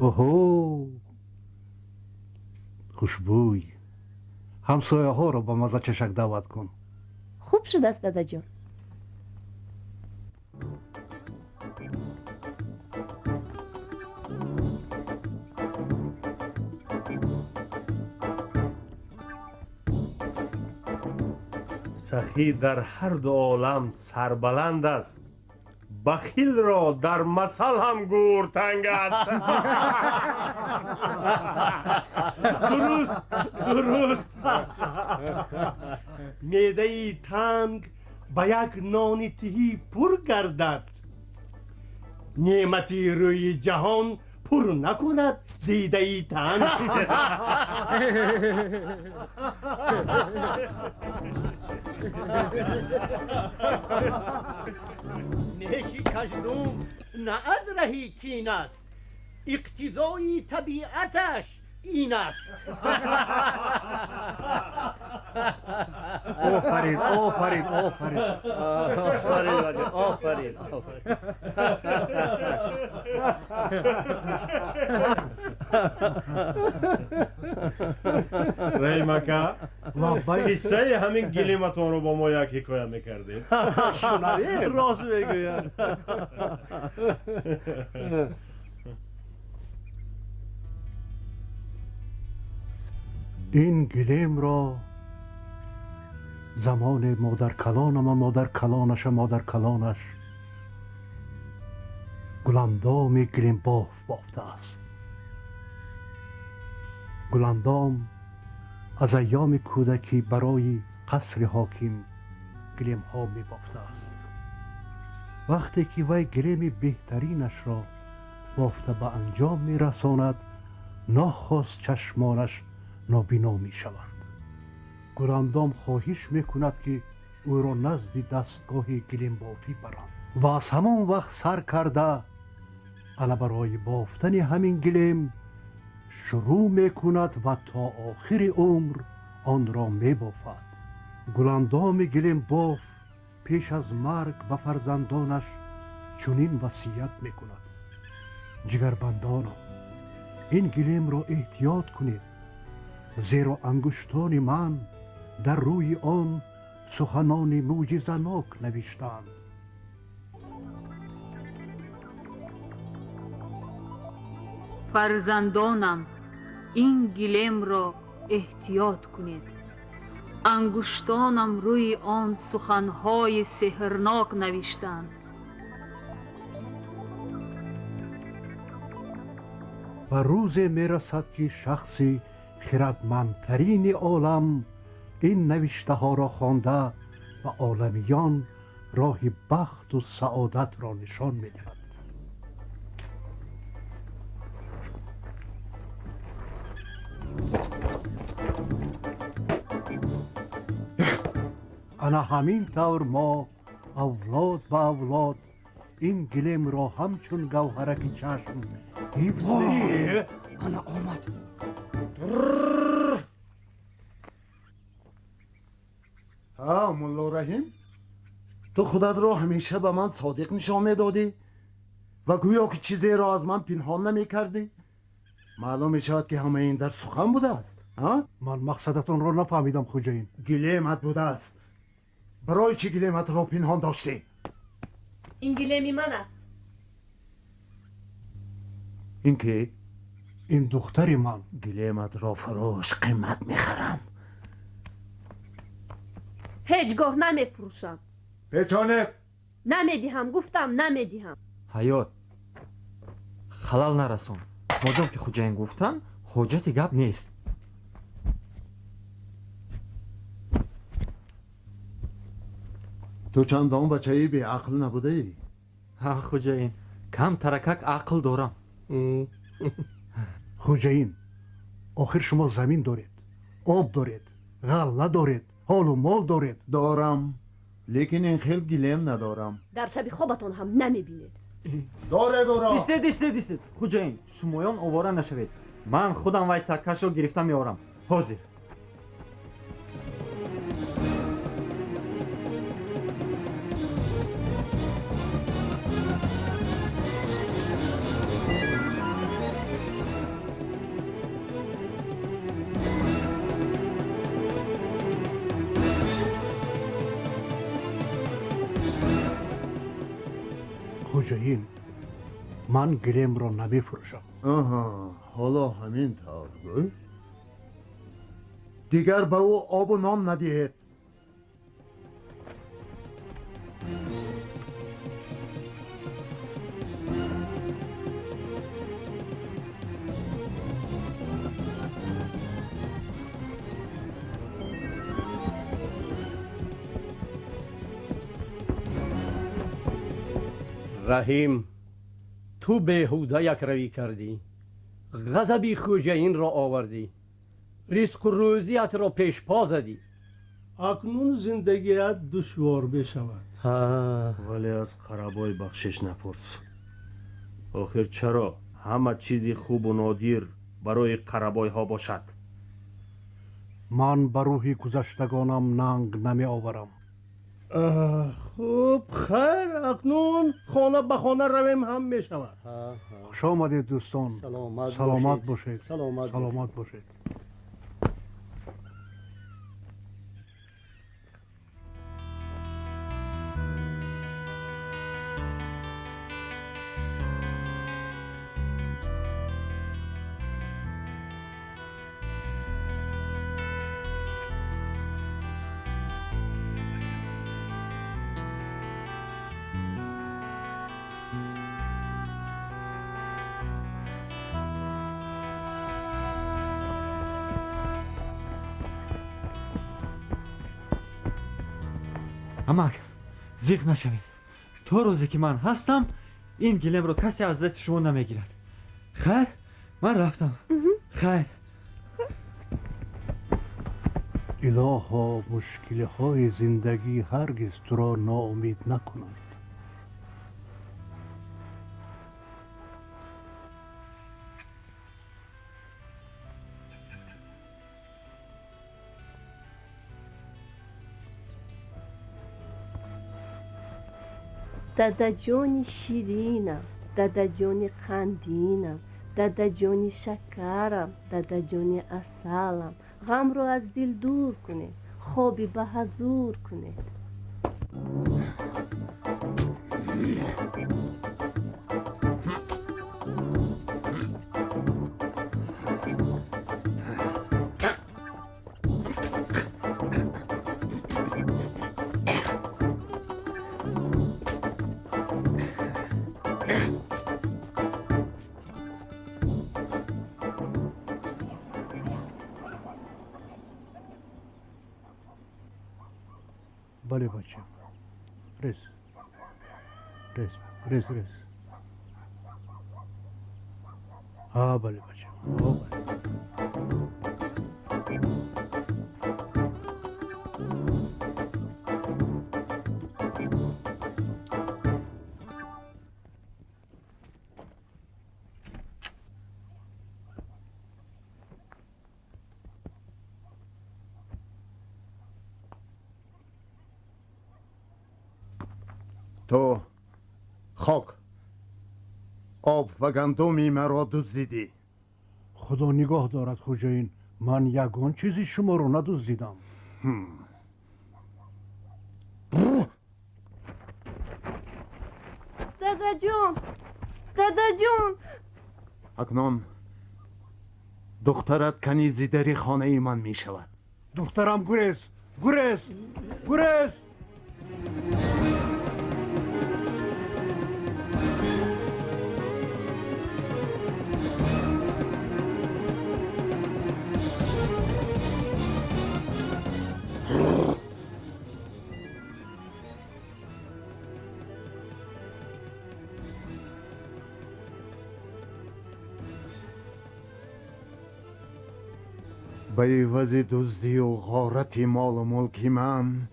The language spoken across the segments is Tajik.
Оҳо, хушбӯй! Ҳамсояҳоро ба маза чашак даъват кун. Хуб шудааст, дадаҷон. Сахӣ дар ҳар ду олам сарбаланд аст, бахилро дар масал ҳам гӯр танг аст. Дуруст, дуруст. Меъдаи танг ба як нони тиҳӣ пур гардад, неъмати рӯи ҷаҳон пур накунад дидаи танг. Меши каждум на аз раҳи кин аст, иқтизои табиаташ ин аст. Офарин, офарин, офарин! Офарин, офарин! Раҳим ака, Лаббай. Қиссаи ҳамин гилематонро бо мо як ҳикоя мекардед. Шунавем. Рост мегӯяд. Ин гилемро замоне модаркалонама, модаркалонаша, модаркалонаш Гуландоми гилембоф бофтааст. Гуландом аз айёми кӯдакӣ барои қасри ҳоким гилемҳо мебофтааст. Вақте ки вай гилеми беҳтаринашро бофта ба анҷом мерасонад, нохост чашмонаш нобино мешаванд. Гуландом хоҳиш мекунад, ки ӯро назди дастгоҳи гилембофӣ баранд, ва аз ҳамон вақт сар карда ана барои бофтани ҳамин гилем шурӯъ мекунад ва то охири умр онро мебофад. Гуландоми гилембоф пеш аз марг ба фарзандонаш чунин васият мекунад: «Ҷигарбандонам, ин гилемро эҳтиёт кунед, зеро ангуштони ман дар рӯи он суханони мӯъҷизанок навиштаанд». Фарзандонам, ин гилемро эҳтиёт кунед. Ангуштонам рӯи он суханҳои сеҳрнок навиштанд. Ва рӯзе мерасад, ки шахси хиратмандтарини олам ин навиштаҳоро хонда, ба оламиён роҳи бахту саодатро нишон медиҳад. Ана ҳамин тавр мо авлод ба авлод ин гилемро ҳамчун гавҳараки чашм ҳифз мекунем. Ана омад. Ҳа, мулло Раҳим, ту худатро ҳамеша ба ман содиқ нишон медодӣ ва гӯё ки чизеро аз ман пинҳон намекардӣ. Маълум мешавад, ки ҳамаи ин дар сухан будааст, ҳа? Ман мақсадатонро нафаҳмидам, хуҷаин. Гилемат будааст. Барои чӣ гилематро пинҳон доштӣ? Ин гилеми ман аст. Ин ки? Ин духтари ман. Гилематро фурӯш, қимат мехарам. Ҳеҷ гоҳ намефурӯшам. Печонед. Намедиҳам, гуфтам, намедиҳам. Ҳаёт, халал нарасон. Модом ки хуҷаин гуфтам, ҳоҷати гап нест. Ту чандон бачаи беақл набудаӣ. Ҳа, хуҷаин, кам таракак ақл дорам. Хуҷаин, охир шумо замин доред, об доред, ғалла доред, ҳолу мол доред. Дорам, лекин ин хел гилем надорам. Дар шаби хобатон ҳам намебинед. Доред ӯро. Истед, истед, истед, хуҷаин, шумоён овора нашавед. Ман худам вай саркашро гирифта меорам ҳозир. Хоҷаин, ман гилемро намефурӯшам. Аҳа, ҳоло ҳамин тавр гӯй. Дигар ба ӯ обу нон надиҳед. Раҳим, ту беҳуда якравӣ кардӣ, ғазаби хӯҷаинро овардӣ, ризқу рӯзиятро пешпо задӣ. Акнун зиндагият душвор мешавад. Вале аз қарабой бахшиш напурс. Охир чаро ҳама чизи хубу нодир барои қарабойҳо бошад? Ман ба рӯҳи гузаштагонам нанг намеоварам. Хуб, хайр, акнун хона ба хона равем ҳам мешавад. Хуш омадед, дӯстон. Саломат бошед, саломат бошед. Амак, зиқ нашавед. То рӯзе ки ман ҳастам, ин гилемро касе аз дасти шумо намегирад. Хайр, ман рафтам. Хайр. Илоҳо, мушкилиҳои зиндагӣ ҳаргиз туро ноумед накунанд. Дадаҷони ширинам, дадаҷони қандинам, дадаҷони шакарам, дадаҷони асалам, ғамро аз дил дур кунед, хоби ба ҳазур кунед. Бале, бачам, рез, рез, рез, рез. А, бале, бачам, о, бале. Ту хок, об ва гандуми маро дуздидӣ. Худо нигоҳ дорад, хӯҷаин, ман ягон чизи шуморо надуздидам. Дадаҷон, дадаҷон! Акнун духтарат канизи дари хонаи ман мешавад. Духтарам, гурез, гурез, гурез! Ба ивази дуздию ғорати молу мулки ман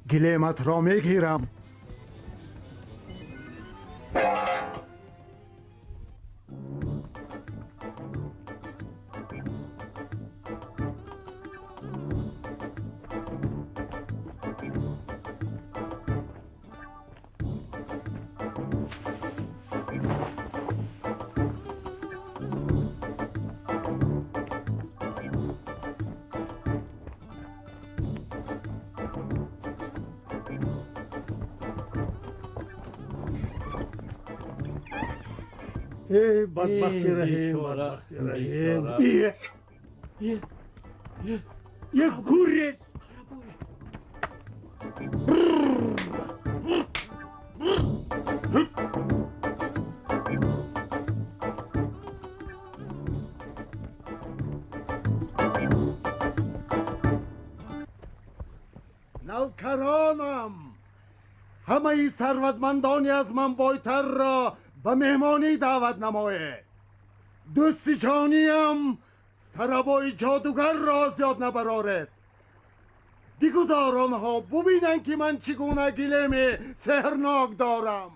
гилематро мегирам. Эй, бадбахти Раҳим, бадбахти Раҳим. Е, гурез! Навкаронам, ҳамаи сарватмандони аз ман бойтарро ба меҳмонӣ даъват намоед. Дӯсти ҷониям сарабои ҷодугарро зиёд набароред. Бигузор онҳо бубинанд, ки ман чӣ гуна гилеми сеҳрнок дорам.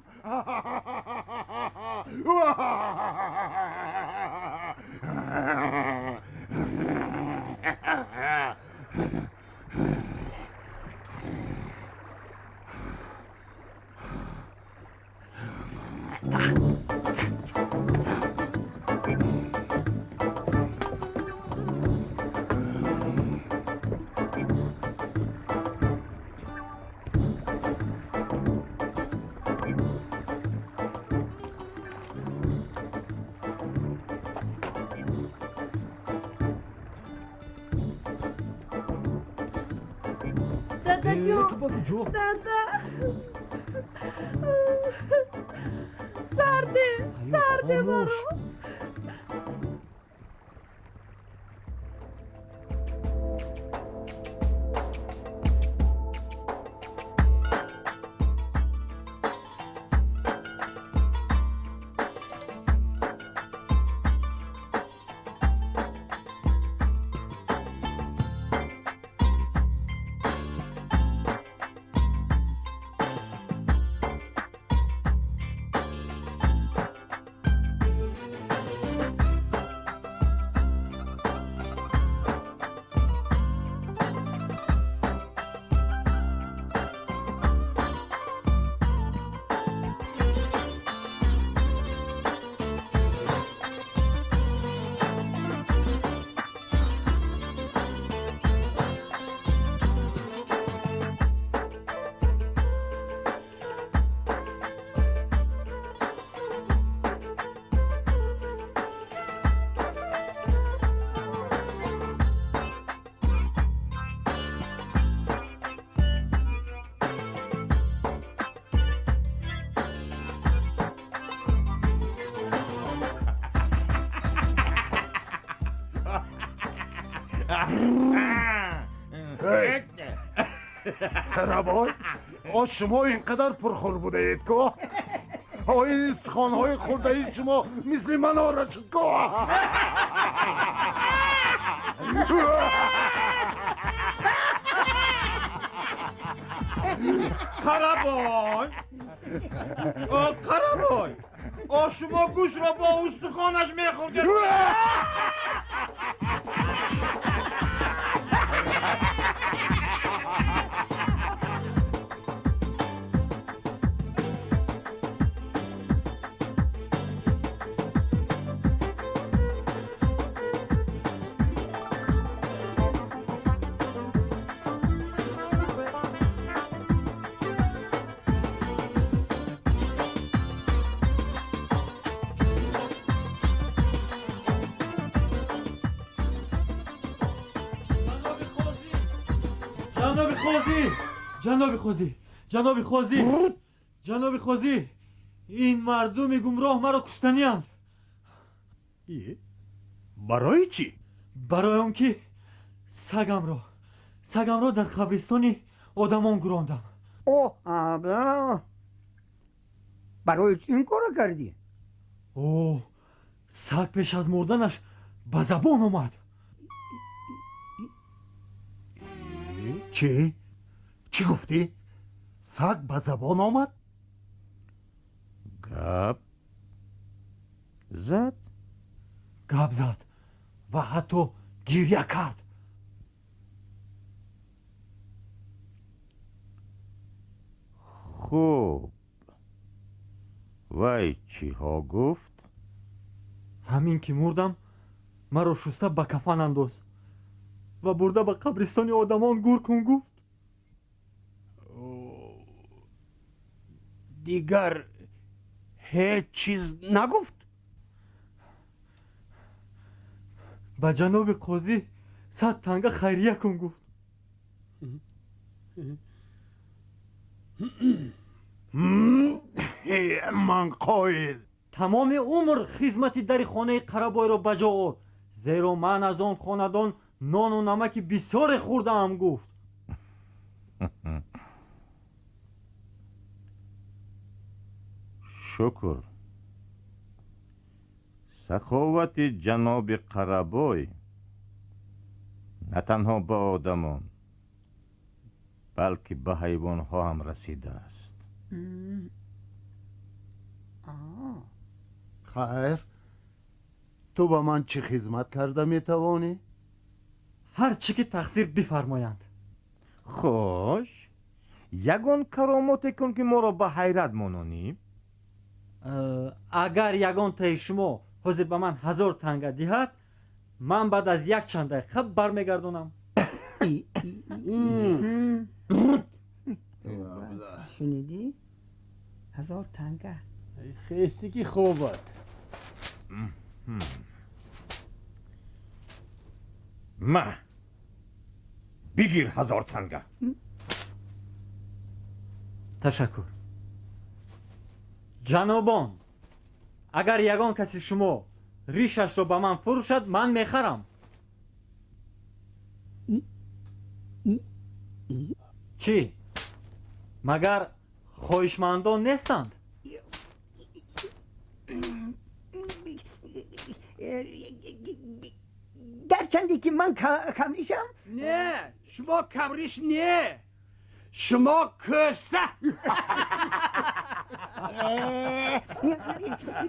Дадаҷон, Ту ба куҷо? Дада, сарде, сарде Хомӯш. маро. Сарабой, о, шумо ин қадар пурхӯр будаед ку? Ин истихонҳои хурдаи шумо мисли манора шуд ку. Қарабой, о Қарабой, о, шумо гӯшро бо устухонаш мехӯрдед. Ҷаноби қозӣ, ҷаноби қозӣ, ҷаноби қозӣ, ҷаноби қозӣ, ин мардуми гумроҳ маро куштаниянд. Барои чӣ? Барои он ки сагамро дар қабристони одамон гурондам. О, барои чӣ ин корро кардӣ? О, саг пеш аз мурданаш ба забон омад. Чӣ? Чӣ гуфтӣ? Саг ба забон омад? Гап зад? Гап зад ва ҳатто гирья кард. Хуб, вай чиҳо гуфт? Ҳамин ки мурдам, маро шуста ба кафан андоз ва бурда ба қабристони одамон гур кун гуфт. Дигар ҳеҷ чиз нагуфт? Ба ҷаноби қозӣ 100 танга хайрия кун гуфт. Ман қоил. Тамоми умр хизмати дари хонаи Қарабойро ба ҷо ор, зеро ман аз он хонадон нону намаки бисёре хӯрдаам гуфт. Шукр. Саховати ҷаноби Қарабой на танҳо ба одамон, балки ба ҳайвонҳо ҳам расидааст. Хайр, ту ба ман чӣ хизмат карда метавонӣ? Ҳар чӣ ки тақсир бифармоянд. Хош, ягон каромоте кун, ки моро ба ҳайрат мононӣ. Агар ягонтаи шумо ҳозир ба ман 1000 танга диҳад, ман баъд аз як чанд дақиқа бармегардонам. Шунидӣ? 1000 танга. Хести ки хобат. Ма, бигир 1000 танга. Ташаккур. Ҷанобон, агар ягон каси шумо ришашро ба ман фурӯшад, ман мехарам. Чӣ? Магар хоҳишмандон нестанд? Гарчанде ки ман камришам? Не, шумо камриш не, шумо кӯса.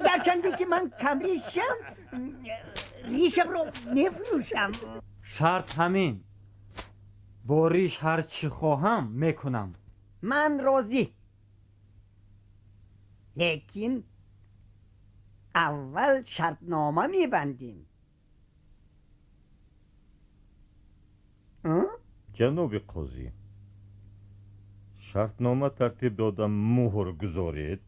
Гарчанде ки ман камришам, ришамро мефурӯшам. Шарт ҳамин. Бо риш ҳар чӣ хоҳам мекунам. Ман розӣ, лекин аввал шартнома мебандем. Ҷаноби қозӣ, шартнома тартиб дода муҳр гузоред.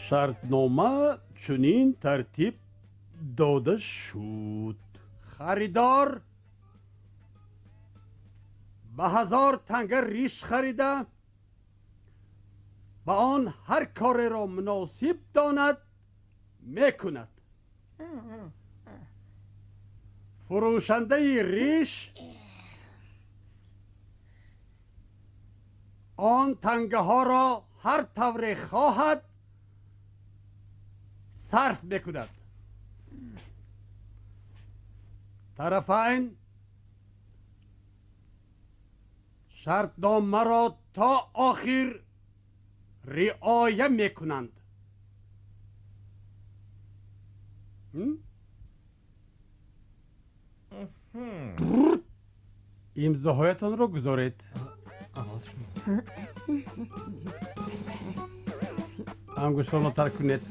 Шартнома чунин тартиб дода шуд. Харидор ба 1000 танга риш харида, ба он ҳар кореро муносиб донад мекунад. Фурӯшандаи риш он тангаҳоро ҳар тавре хоҳад сарф мекунад. Тарафайн шартномаро то охир риоя мекунанд. Имзоҳоятонро гузоред. Ангуштонро тарк кунед.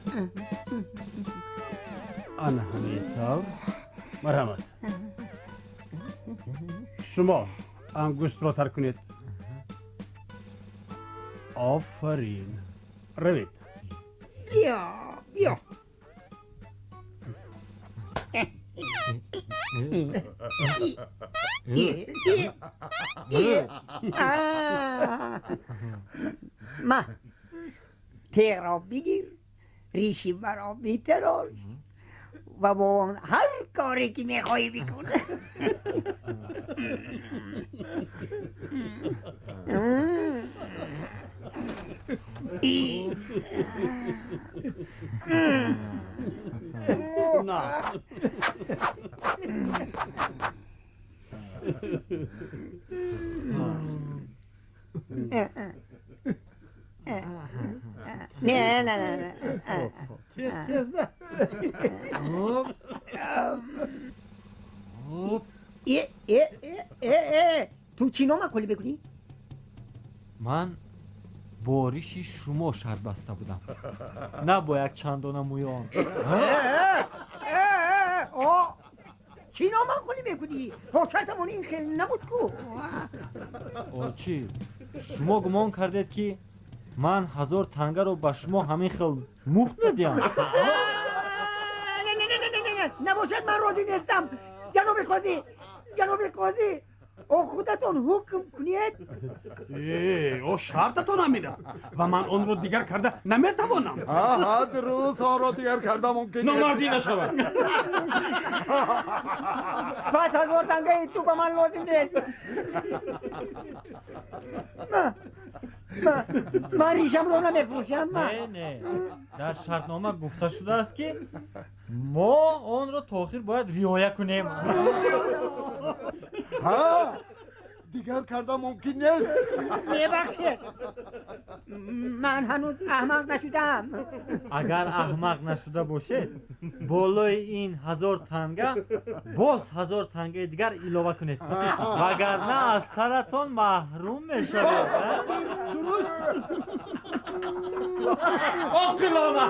Ана ҳамин тавр. Марҳамат. Шумо ангуштро тарк кунед. Офарин. Равед. Биё, биё. Ма, теғро бигир, риши маро битарош ва бо он ҳар коре ки мехоҳӣ бикун. Не, не, не, не. Тез, тез. Ту чӣ номаъқулӣ мекунӣ? Ман бо риши шумо шарт баста будам, на бо як чандона мӯи он. Чӣ номаъқулӣ мекунӣ? Шартамон ин хел набуд ку. Чӣ, шумо гумон кардед, ки ман 1000 тангаро ба шумо ҳамин хел муфт медиҳам? Набошад, ман розӣ нестам. Ҷаноби қозӣ, ҷаноби қозӣ, о худатон ҳукм кунед. О, шартатон ҳамин аст ва ман онро дигар карда наметавонам. Дуруст, онро дигар карда мумкин. Номардӣ нашавад. Пас 1000 тангаи ту ба ман лозим нест. Ман ришамро намефурӯшам. Не, не, дар шартнома гуфта шудааст, ки мо онро то охир бояд риоя кунем. Дигар карда мумкин нест. Мебахшед, ман ҳанӯз аҳмақ нашудам. Агар аҳмақ нашуда бошед, болои ин 1000 танга боз 1000 тангаи дигар илова кунед, вагарна аз саратон маҳрум мешавед. Дуруст, оқилона.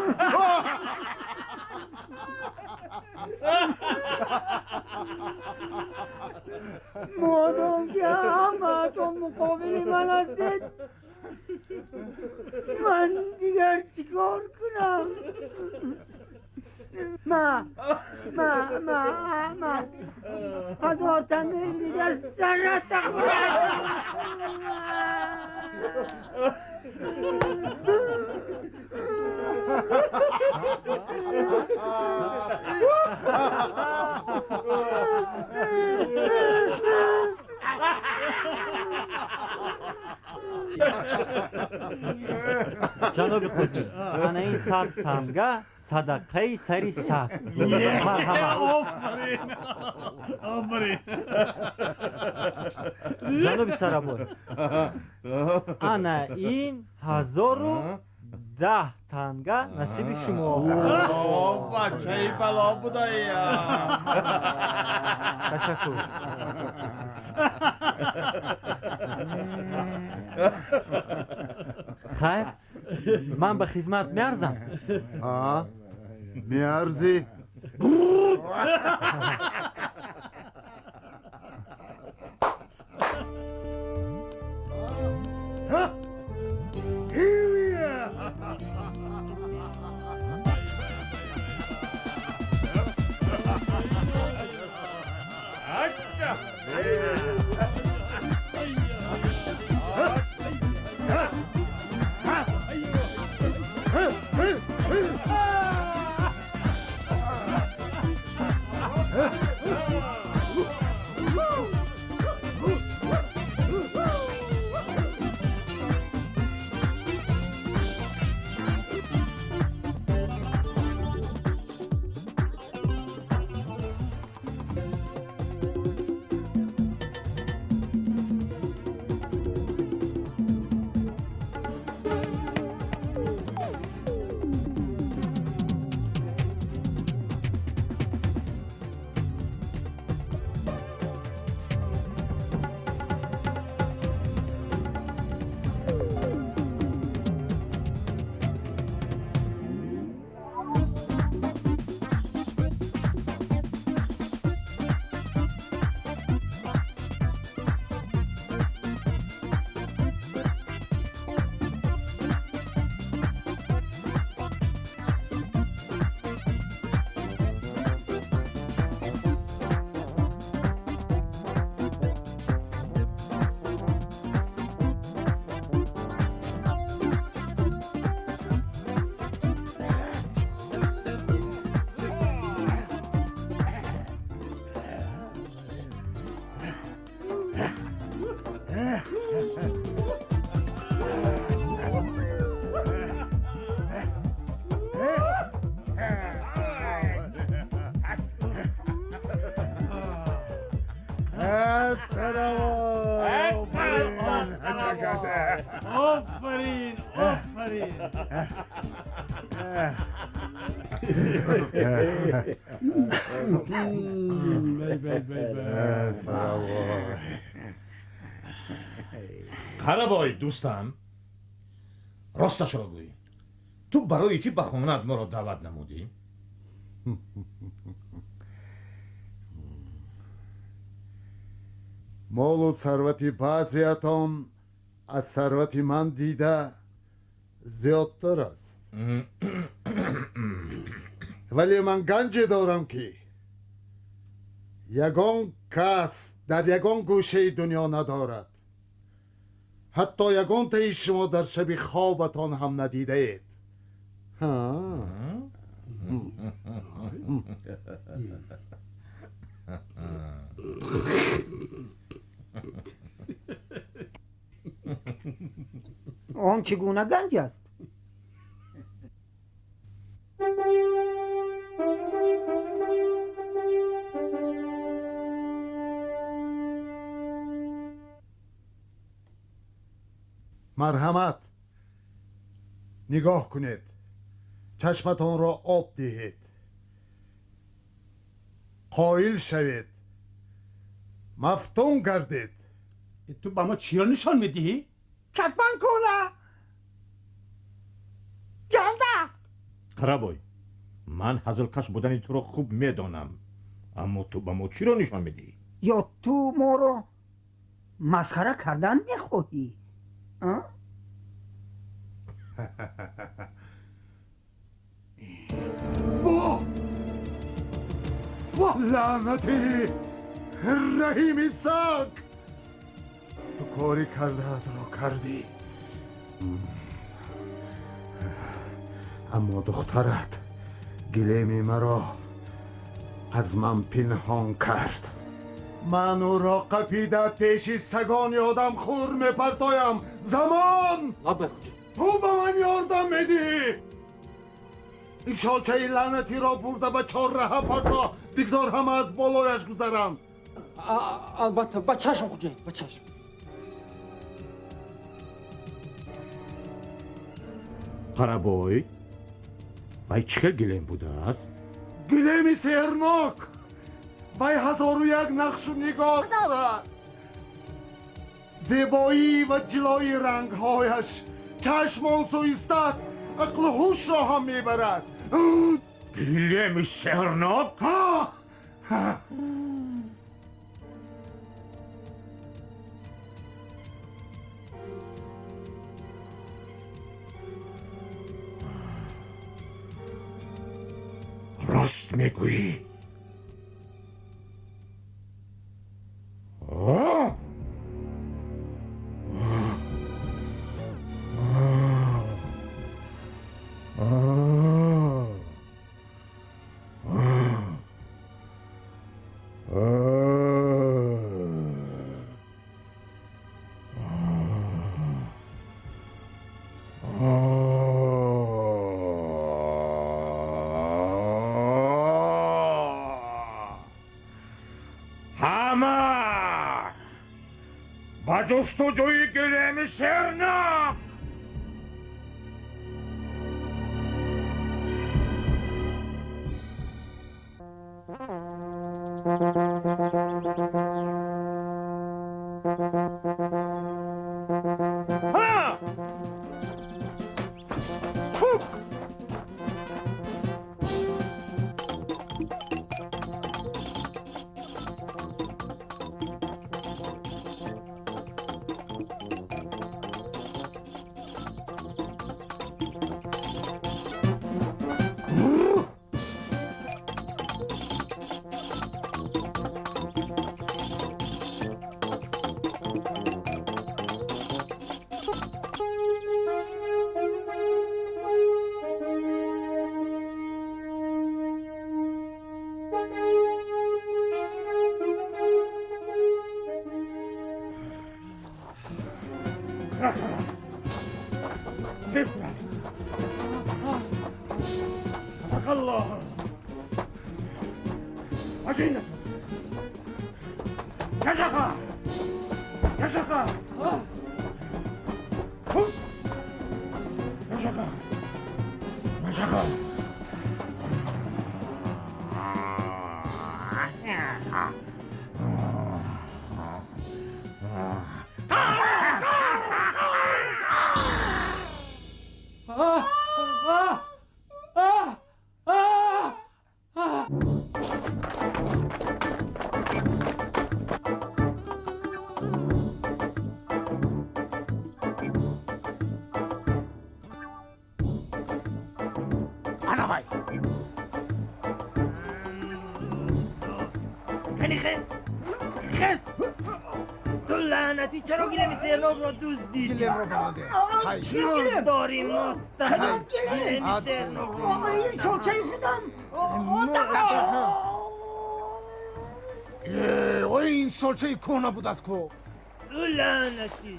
Модом ки ҳамаатон муқобили ман ҳастед, ман дигар чӣ кор кунам? Ма ма ма ма 1000 тангаи дигар сарата хӯрад. Ҷаноби қозӣ, ана ин 100 танга садақаи сари саг. Офарин, офарин. Ҷаноби сарабой, ана ин 1010 танга насиби шумо. Бачаи бало будаия. Ташаккур. Хайр, ман ба хизмат меарзам. Меарзӣ. Офарин, офарин. Қарабой, дӯстам, росташро гӯй, ту барои чӣ ба хонаат моро даъват намудӣ? Молу сарвати баъзеатон аз сарвати ман дида зиёдтар аст, вале ман ганҷе дорам, ки ягон кас дар ягон гӯшаи дунё надорад, ҳатто ягонтаи шумо дар шаби хобатон ҳам надидаед. Он чӣ гуна ганҷ аст? Марҳамат, нигоҳ кунед, чашматонро об диҳед, қоил шавед, мафтун гардед. Ту ба мо чиро нишон медиҳӣ? Чакман кола ҷалда. Қарабой, ман ҳазлкаш будани туро хуб медонам, аммо ту ба мо чиро нишон медиҳӣ? Ё ту моро масхара кардан мехоҳӣ? Во, лаънати Раҳими саг! Ту кори кардаатро кардӣ, аммо духтарат гилеми маро аз ман пинҳон кард. Ман ӯро қапида пеши сагони одамхӯр мепартоям. Замон, ту ба ман ёрдам медиҳӣ. Ин шолчаи лаънатиро бурда ба чорраҳа парто, бигзор ҳама аз болояш гузаранд. Албатта, ба чашм, хуҷаин, ба чашм. Қарабой, вай чӣ хел гилем будааст? Гилеми сеҳрнок. Вай ҳазору як нақшу нигор дорад. Зебоӣ ва ҷилои рангҳояш чашмон суистад, ақлу ҳушро ҳам мебарад. Гилеми сеҳрнок? Рост мегӯӣ. Ҳама ба ҷустуҷӯи гилеми сеҳрнок! Ана вай! Кани хес! Хес! Ту лаънатӣ, чаро гилеми сеҳрнокро дуздидӣ? Гилемро ба ман деҳ. Чӣ дорӣ, муттаҳам? Гилеми сеҳрнокро Ин шолчаи худам. Ой, ин шолчаи кӯҳна будааст ку. Ӯ лаънатӣ!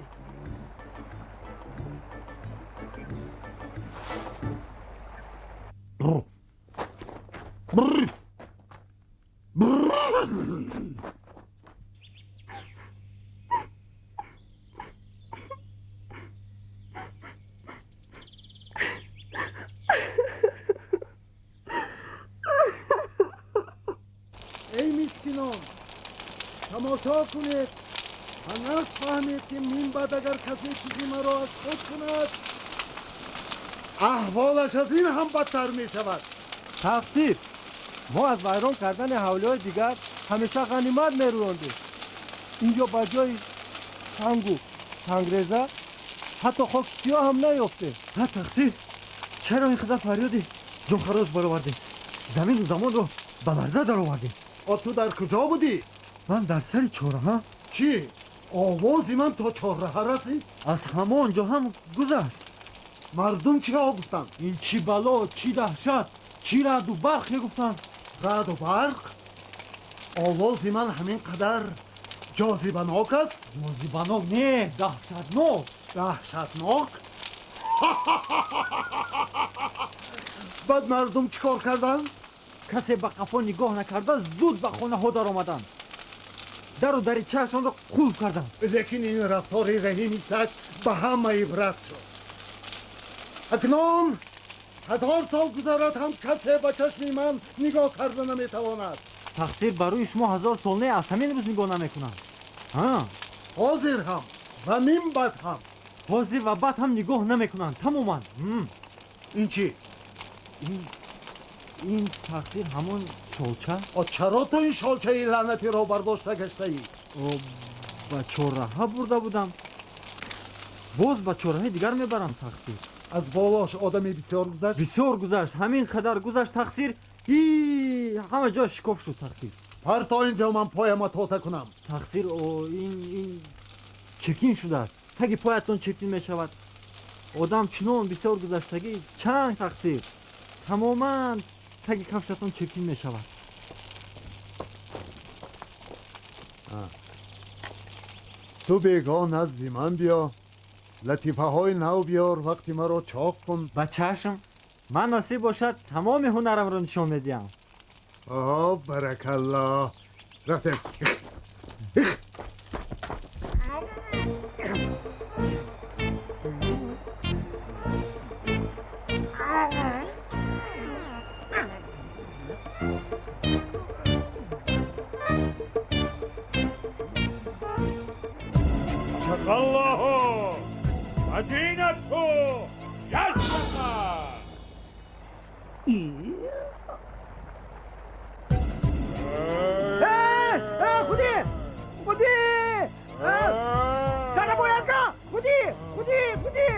Эй мискинон, тамошо кунед ва нағз фаҳмед, ки мин баъд агар касе чизи маро аз худ кунад, аҳволаш аз ин ҳам бадтар мешавад. Тақсир, мо аз вайрон кардани ҳавлиҳои дигар ҳамеша ғанимат мерӯёндем. Инҷо ба ҷои сангу сангреза ҳатто хоки сиёҳ ҳам наёфтем. Ҳа, тақсир, чаро ин қадар фарёди ҷонхарош баровардем, замину замонро ба ларза даровардем? О, ту дар куҷо будӣ? Ман дар сари чорраҳа. Чӣ, овози ман то чорраҳа расид? Аз ҳамон ҷо ҳам гузашт. Мардум чиҳо гуфтанд? Ин чӣ бало, чӣ даҳшат, чӣ раъду барқ, мегуфтанд. Раъду барқ? Овози ман ҳамин қадар ҷозибанок аст? Ҷозибанок не, даҳшатнок. Даҳшатнок? Баъд мардум чӣ кор карданд? Касе ба қафо нигоҳ накарда, зуд ба хонаҳо даромаданд, дару даричаашонро қулф карданд. Лекин ин рафтори Раҳими саг ба ҳама ибрат шуд. Акнун 1000 сол гузарад ҳам, касе ба чашми ман нигоҳ карда наметавонад. Тақсир, барои шумо 1000 сол не, аз ҳамин рӯз нигоҳ намекунанд. Ҳозир ҳам ва мин баъд ҳам. Ҳозир ва баъд ҳам нигоҳ намекунанд тамоман. Ин чӣ? Ин, тақсир, ҳамон шолча. Чаро ту ин шолчаи лаънатиро бардошта гаштаӣ? Ба чорраҳа бурда будам, боз ба чорраҳаи дигар мебарам, тақсир. Аз болош одаме бисёр гузашт? Бисёр гузашт, ҳамин қадар гузашт, тақсир, и ҳама ҷо шикоф шуд, тақсир. Парто инҷо, ман пояма тоза кунам. Тақсир, ин чиркин шудааст, таги поятон чиркин мешавад. Одам чунон бисёр гузаштагӣ, чанг, тақсир, тамоман таги кафшатон чиркин мешавад. Ту бегоҳ назди ман биё, латифаҳои нав биёр, вақти маро чоқ кун. Ба чашм, ман насиб бошад, тамоми ҳунарамро нишон медиҳам. Оҳо, баракалло, рафтем. Аллоҳу мадинату яшақа. Худи, худи, Сарабой ака, худи, худи, худи!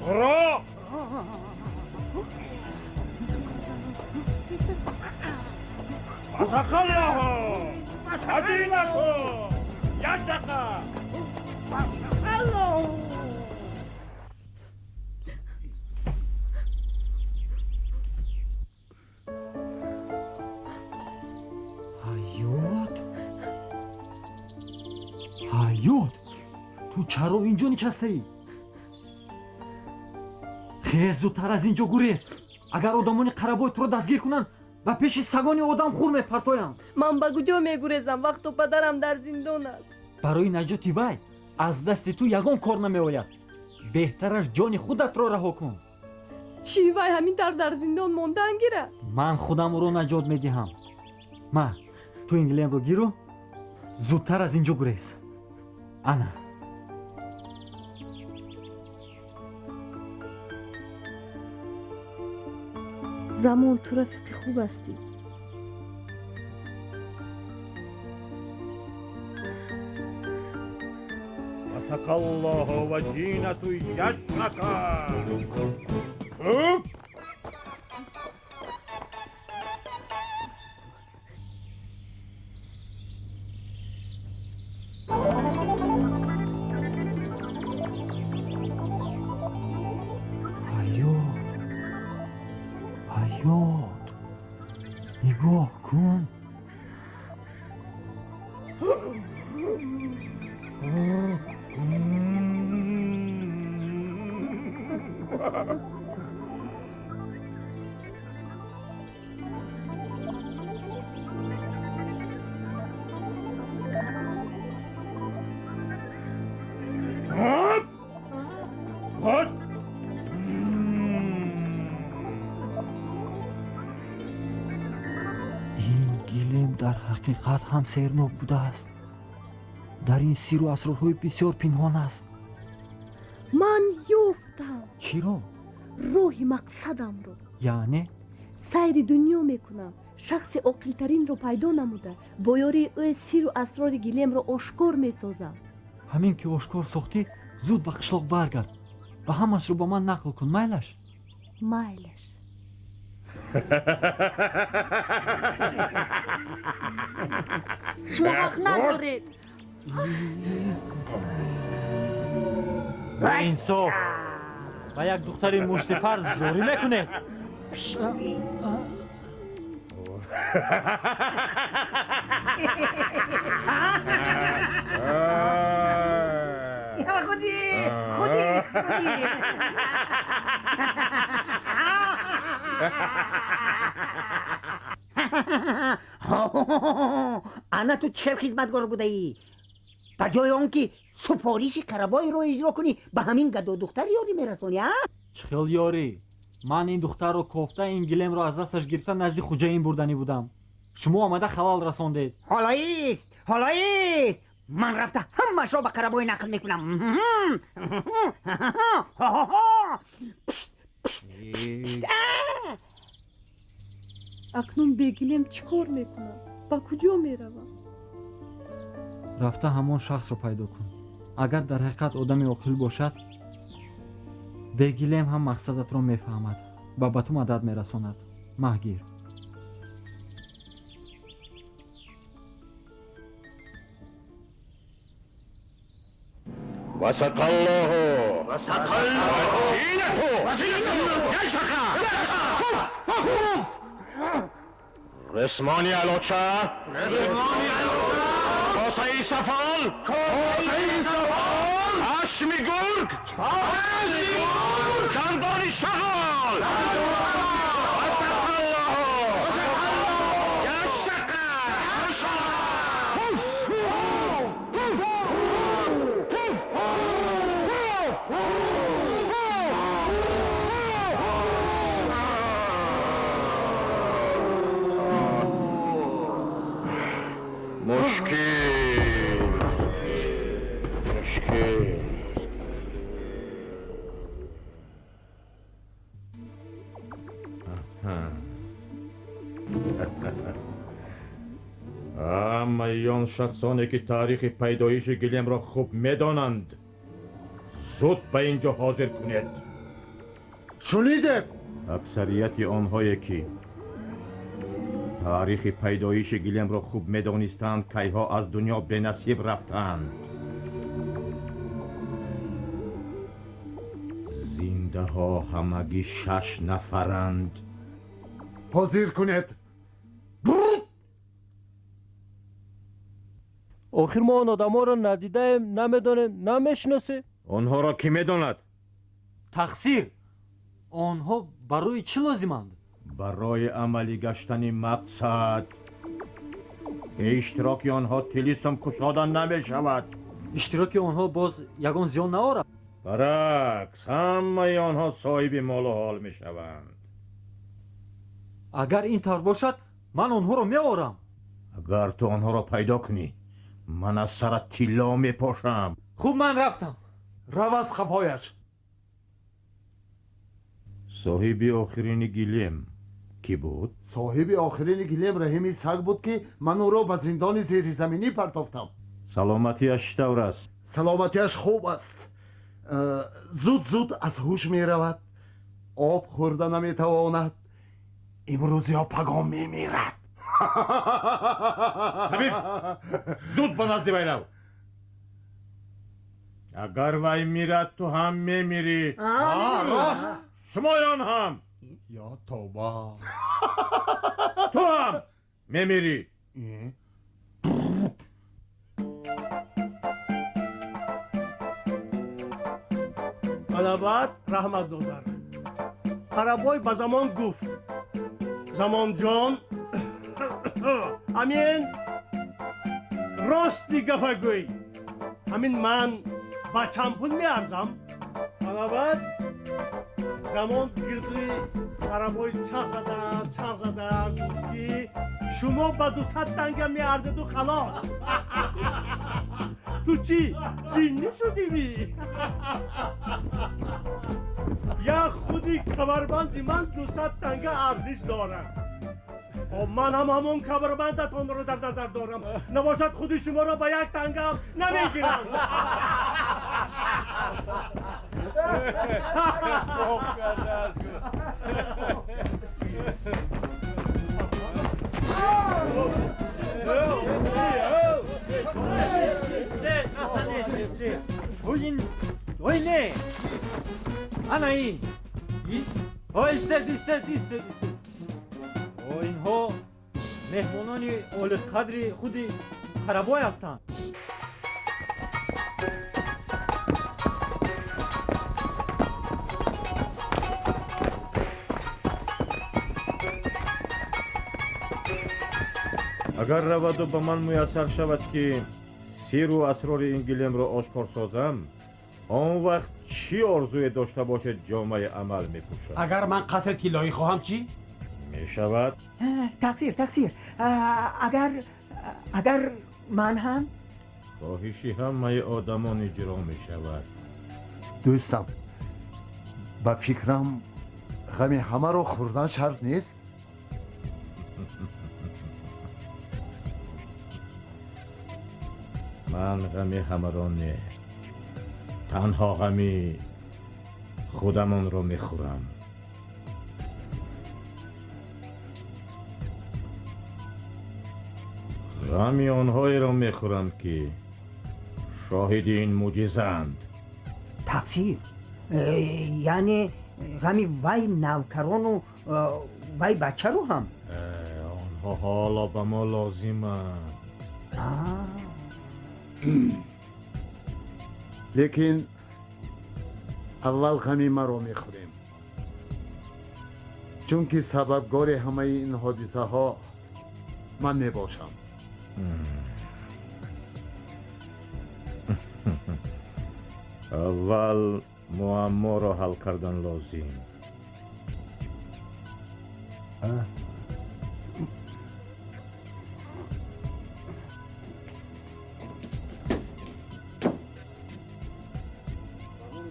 Уро! Масақаллоҳу мадинату яшақа. Масақаллоҳу. Ҳаёт, ҳаёт, ту чаро инҷо нишастаӣ? Хез, зудтар аз инҷо гурез. Агар одамони Қарабой туро дастгир кунанд, ба пеши сагони одамхӯр мепартоянд. Ман ба куҷо мегурезам, вақто падарам дар зиндон аст? Барои наҷоти вай аз дасти ту ягон кор намеояд. Беҳтараш ҷони худатро раҳо кун. Чӣ, вай ҳамин тавр дар зиндон мондан гирад? Ман худам ӯро наҷот медиҳам. Ма, ту ин гилемро гиру зудтар аз ин ҷо гурез. Ана. Замон, ту рафиқи хуб ҳастӣ. وسقى الله وجينة يشرقا. Уф! Ҳаёт, ҳаёт, нигоҳ кун. Hop! Ин гилем дар ҳақиқат ҳам сеҳрнок будааст. Дар ин сирру асрорҳои бисёр пинҳон аст. Ман ёфтам. Чиро? Роҳи мақсадамро. Яъне? Сайри дунё мекунам, шахси оқилтаринро пайдо намуда, бо ёрии ӯ сирру асрори гилемро ошкор месозам. Ҳамин ки ошкор сохтӣ, зуд ба қишлоқ баргард ва ҳамашро ба ман нақл кун, майлаш? Майлаш. Шумо ҳақ надоред. Инсоф, ба як духтари муштипар зорӣ мекунед? Худи, худи, худи. Ана ту чӣ хел хизматгор будаӣ? Ба ҷои он ки супориши Қарабойро иҷро кунӣ, ба ҳамин гадо духтар ёрӣ мерасонӣ, а? Чӣ хел ёрӣ? Ман ин духтарро кофта, ин гилемро аз дасташ гирифта, назди хуҷаин бурданӣ будам. Шумо омада халал расондед. Ҳолоист, ҳолоист, ман рафта ҳамаашро ба Қарабой нақл мекунам. Акнун бе гилем чӣ кор мекунам? Ба куҷо меравам? Рафта ҳамон шахсро пайдо кун. Агар дар ҳақиқат одами оқил бошад, бе гилем ҳам мақсадатро мефаҳмад ва ба ту мадад мерасонад. Маҳгир. وسقى الله وجينة يشرقا. رسمانی الوچه، کاسه سفال، پشم گرگ، دندان شغال. وسقى الله يشرقا. مشکل، مشکل. Ҳамаи он шахсоне ки таърихи пайдоиши гилемро хуб медонанд, зуд ба ин ҷо ҳозир кунед. Шунидед? Аксарияти онҳое ки таърихи пайдоиши гилемро хуб медонистанд, кайҳо аз дунё бенасиб рафтанд. Зиндаҳо ҳамагӣ 6 нафаранд. Ҳозир кунед. Охир мо он одаморо надидаем, намедонем, намешиносем. Онҳоро кӣ медонад? Тақсир, онҳо барои чӣ лозиманд? Барои амалӣ гаштани мақсад. Бе иштироки онҳо тилисм кушода намешавад. Иштироки онҳо боз ягон зиён наорад? Баръакс, ҳамаи онҳо соҳиби молу ҳол мешаванд. Агар ин тавр бошад, ман онҳоро меорам. Агар ту онҳоро пайдо кунӣ, ман аз сарат тилло мепошам. Хуб, ман рафтам. Рав аз қафояш. Соҳиби охирини гилем кӣ буд? Соҳиби охирини гилем Раҳими саг буд, ки ман ӯро ба зиндони зеризаминӣ партофтам. Саломатиаш чӣ тавр аст? Саломатиаш хуб аст. Зуд зуд аз ҳуш меравад, об хӯрда наметавонад. Имрӯз ё пагон мемирад. Табиб, зуд ба назди вай рав. Агар вай мирад, ту ҳам мемирӣ. Рост, шумоён ҳам. Ё тавба! Ту ҳам мемирӣ. Ана баъд раҳмат додар. Қарабой ба Замон гуфт: Замонҷон, ҳамин рости гапа гӯй, ҳамин ман ба чанд пул меарзам? Ана баъд Замон гирди Қарабой чарх зада, чарх зада гуфт, ки шумо ба 200 танга меарзеду халос. Ту чӣ, ҷиннӣ шудимӣ? Як худи камарбанди ман 200 танга арзиш дорад. Ман ҳам ҳамон камарбандатонро дар назар дорам. Набошад, худи шуморо ба як тангаам намегирам. Ой, не, ана ин. Ой, истед, истед, истед, истед. Инҳо меҳмонони олиқадри худи Қарабой ҳастанд. Агар раваду ба ман муяссар шавад, ки сирру асрори ин гилемро ошкор созам, он вақт чӣ орзуе дошта бошед, ҷомаи амал мепӯшад. Агар ман қасри тиллоӣ хоҳам, чӣ? Мешавад. Тақсир, тақсир, агар ман ҳам? Хоҳиши ҳамаи одамон иҷро мешавад. Дӯстам, ба фикрам, ғами ҳамаро хӯрдан шарт нест. Ман ғами ҳамаро не, танҳо ғами худамонро мехӯрам. Ғами онҳоеро мехӯрам, ки шоҳиди ин мӯъҷизаанд. Тақсир, яъне ғами вай навкарону вай бачаро ҳам? Онҳо ҳоло ба мо лозиманд. Лекин аввал ғами маро мехӯрем, чунки сабабгори ҳамаи ин ҳодисаҳо ман мебошам. Аввал муамморо ҳал кардан лозим.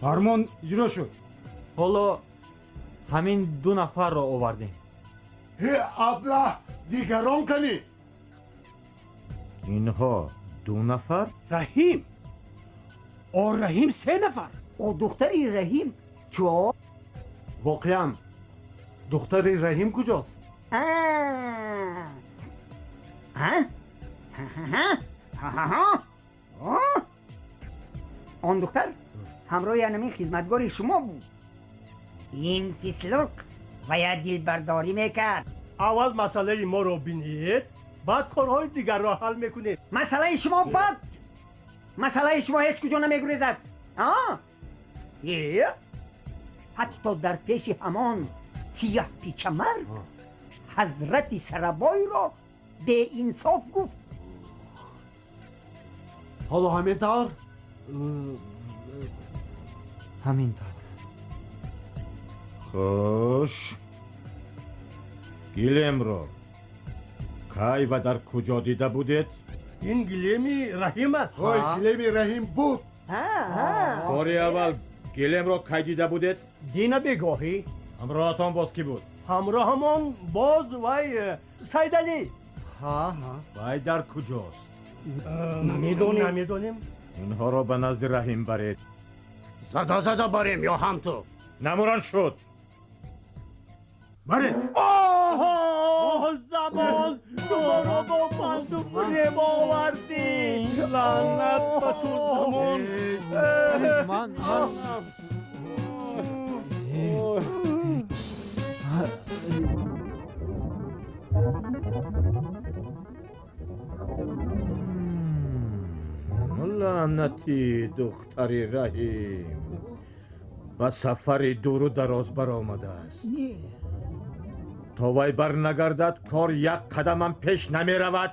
Фармон иҷро шуд. Ҳоло ҳамин ду нафарро овардем. Ҳе, аблаҳ, дигарон канӣ? Инҳо ду нафар? Раҳим, о, Раҳим, се нафар. О, духтари Раҳим чор. Воқеан, духтари Раҳим куҷост? А? Он духтар ҳамроҳи анамин хизматгори шумо буд. Ин фислуқ вая дилбардорӣ мекард. Аввал масъалаи моро бинед, баъд корҳои дигарро ҳал мекунед. Масъалаи шумо бад, масъалаи шумо ҳеҷ куҷо намегурезад. Е, ҳатто дар пеши ҳамон сиёҳ пичамарг ҳазрати Сарабойро беинсоф гуфт. Ҳоло ҳамин тавр? Ҳамин тавр. Хуш, гилемро кай ва дар куҷо дида будед? Ин гилеми Раҳим аст. Ҳой, гилеми Раҳим буд. Бори аввал гилемро кай дида будед? Дина бегоҳӣ. Ҳамроҳатон боз кӣ буд? Ҳамроҳамон боз вай Сайдалӣ. Вай дар куҷост? Намедонем. Намедонем. Инҳоро ба назди Раҳим баред. Зада зада барем ё ҳам ту? Намуран шуд. Баред. Оҳо, замон, ту моро бо панду фиреб овардӣ. Лаънат ба ту, замон. Ман Лаънати духтари Раҳим ба сафари дуру дароз баромадааст. То вай барнагардад, кор як қадамам пеш намеравад.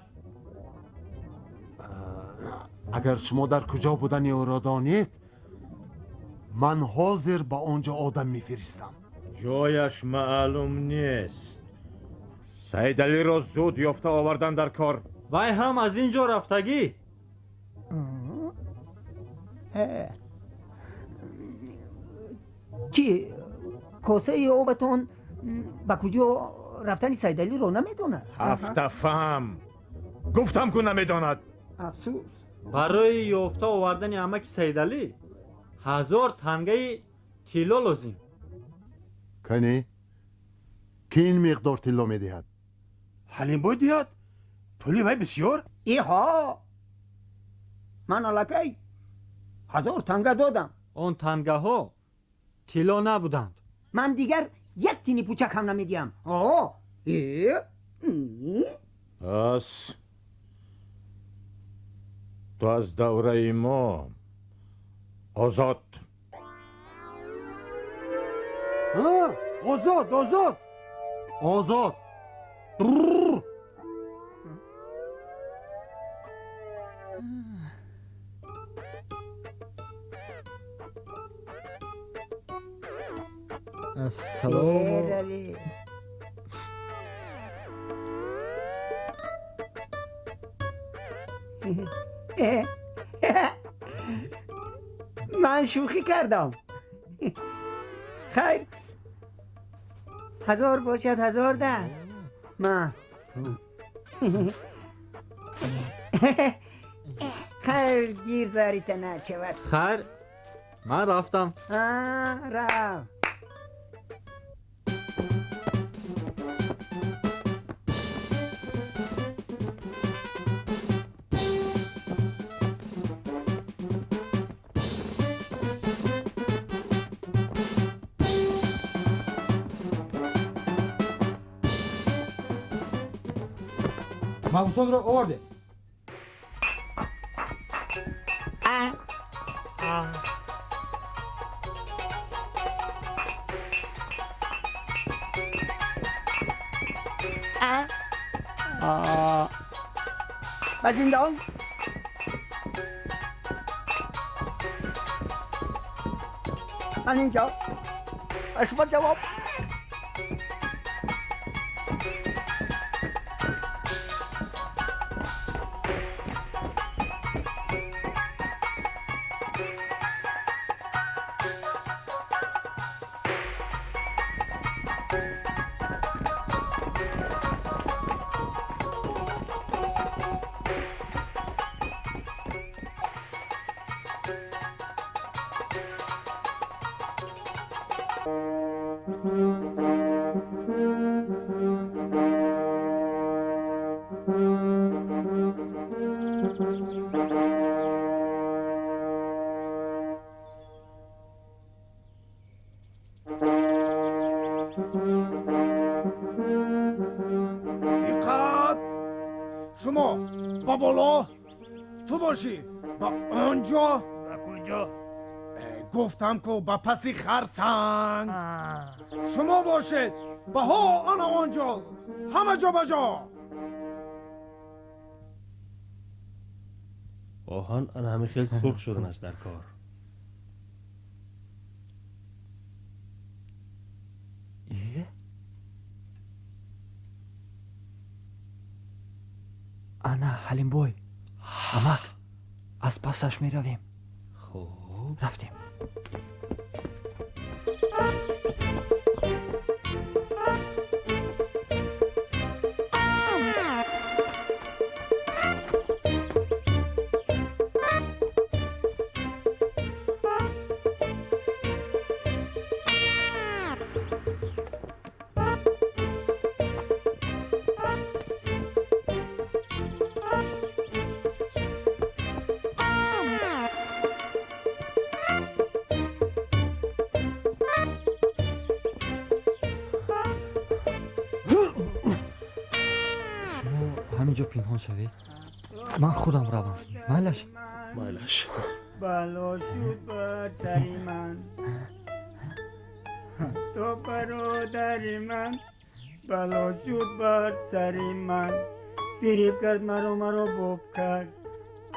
Агар шумо дар куҷо будани ӯро донед, ман ҳозир ба он ҷо одам мефиристам. Ҷояш маълум нест. Саидалиро зуд ёфта овардан дар кор. Вай ҳам аз ин ҷо рафтагӣ. Чӣ, косаи обатон ба куҷо рафтани Сайдалиро намедонад? Ҳафтафаҳм, гуфтам ку намедонад. Афсӯс. Барои ёфта овардани амаки Сайдалӣ 1000 тангаи тилло лозим. Кани, ки ин миқдор тилло медиҳад? Ҳалимбой диҳад, пули вай бисёр. Иҳо, ман аллакай 1000 танга додам. Он тангаҳо тилло набуданд. Ман дигар як тини пучак ҳам намедиҳам. Пас ту аз давраи мо озод. Озод, озод, озод. Ассалому. Ман шӯхӣ кардам. Хайр, 1000 бошад, 1000 дар ма. Хайр, гир зарита начавад. Хайр, ман рафтам. Рав. Маҳбусонро овардем. Ба зиндон. Ман инҷо ба шумо ҷавоб. Диққат, шумо ба боло, ту бошӣ ба он ҷо. Ба куҷо? Гуфтам ку, ба паси харсанг. Шумо бошед ба ҳо ана он ҷо. Ҳама ҷо ба ҷо. Оҳан ана ҳамин хел сурх шуданаш дар кор. Ана Ҳалимбой, амак, аз пасаш меравем. Хуб. Рафтем. Шумо ҳамин ҷо пинҳон шавед, ман худам равам, майлаш? Майлаш. Бало шуд бар сари ман, то бародари ман бало шуд бар сари ман, фириб кард маро, маро боб кард,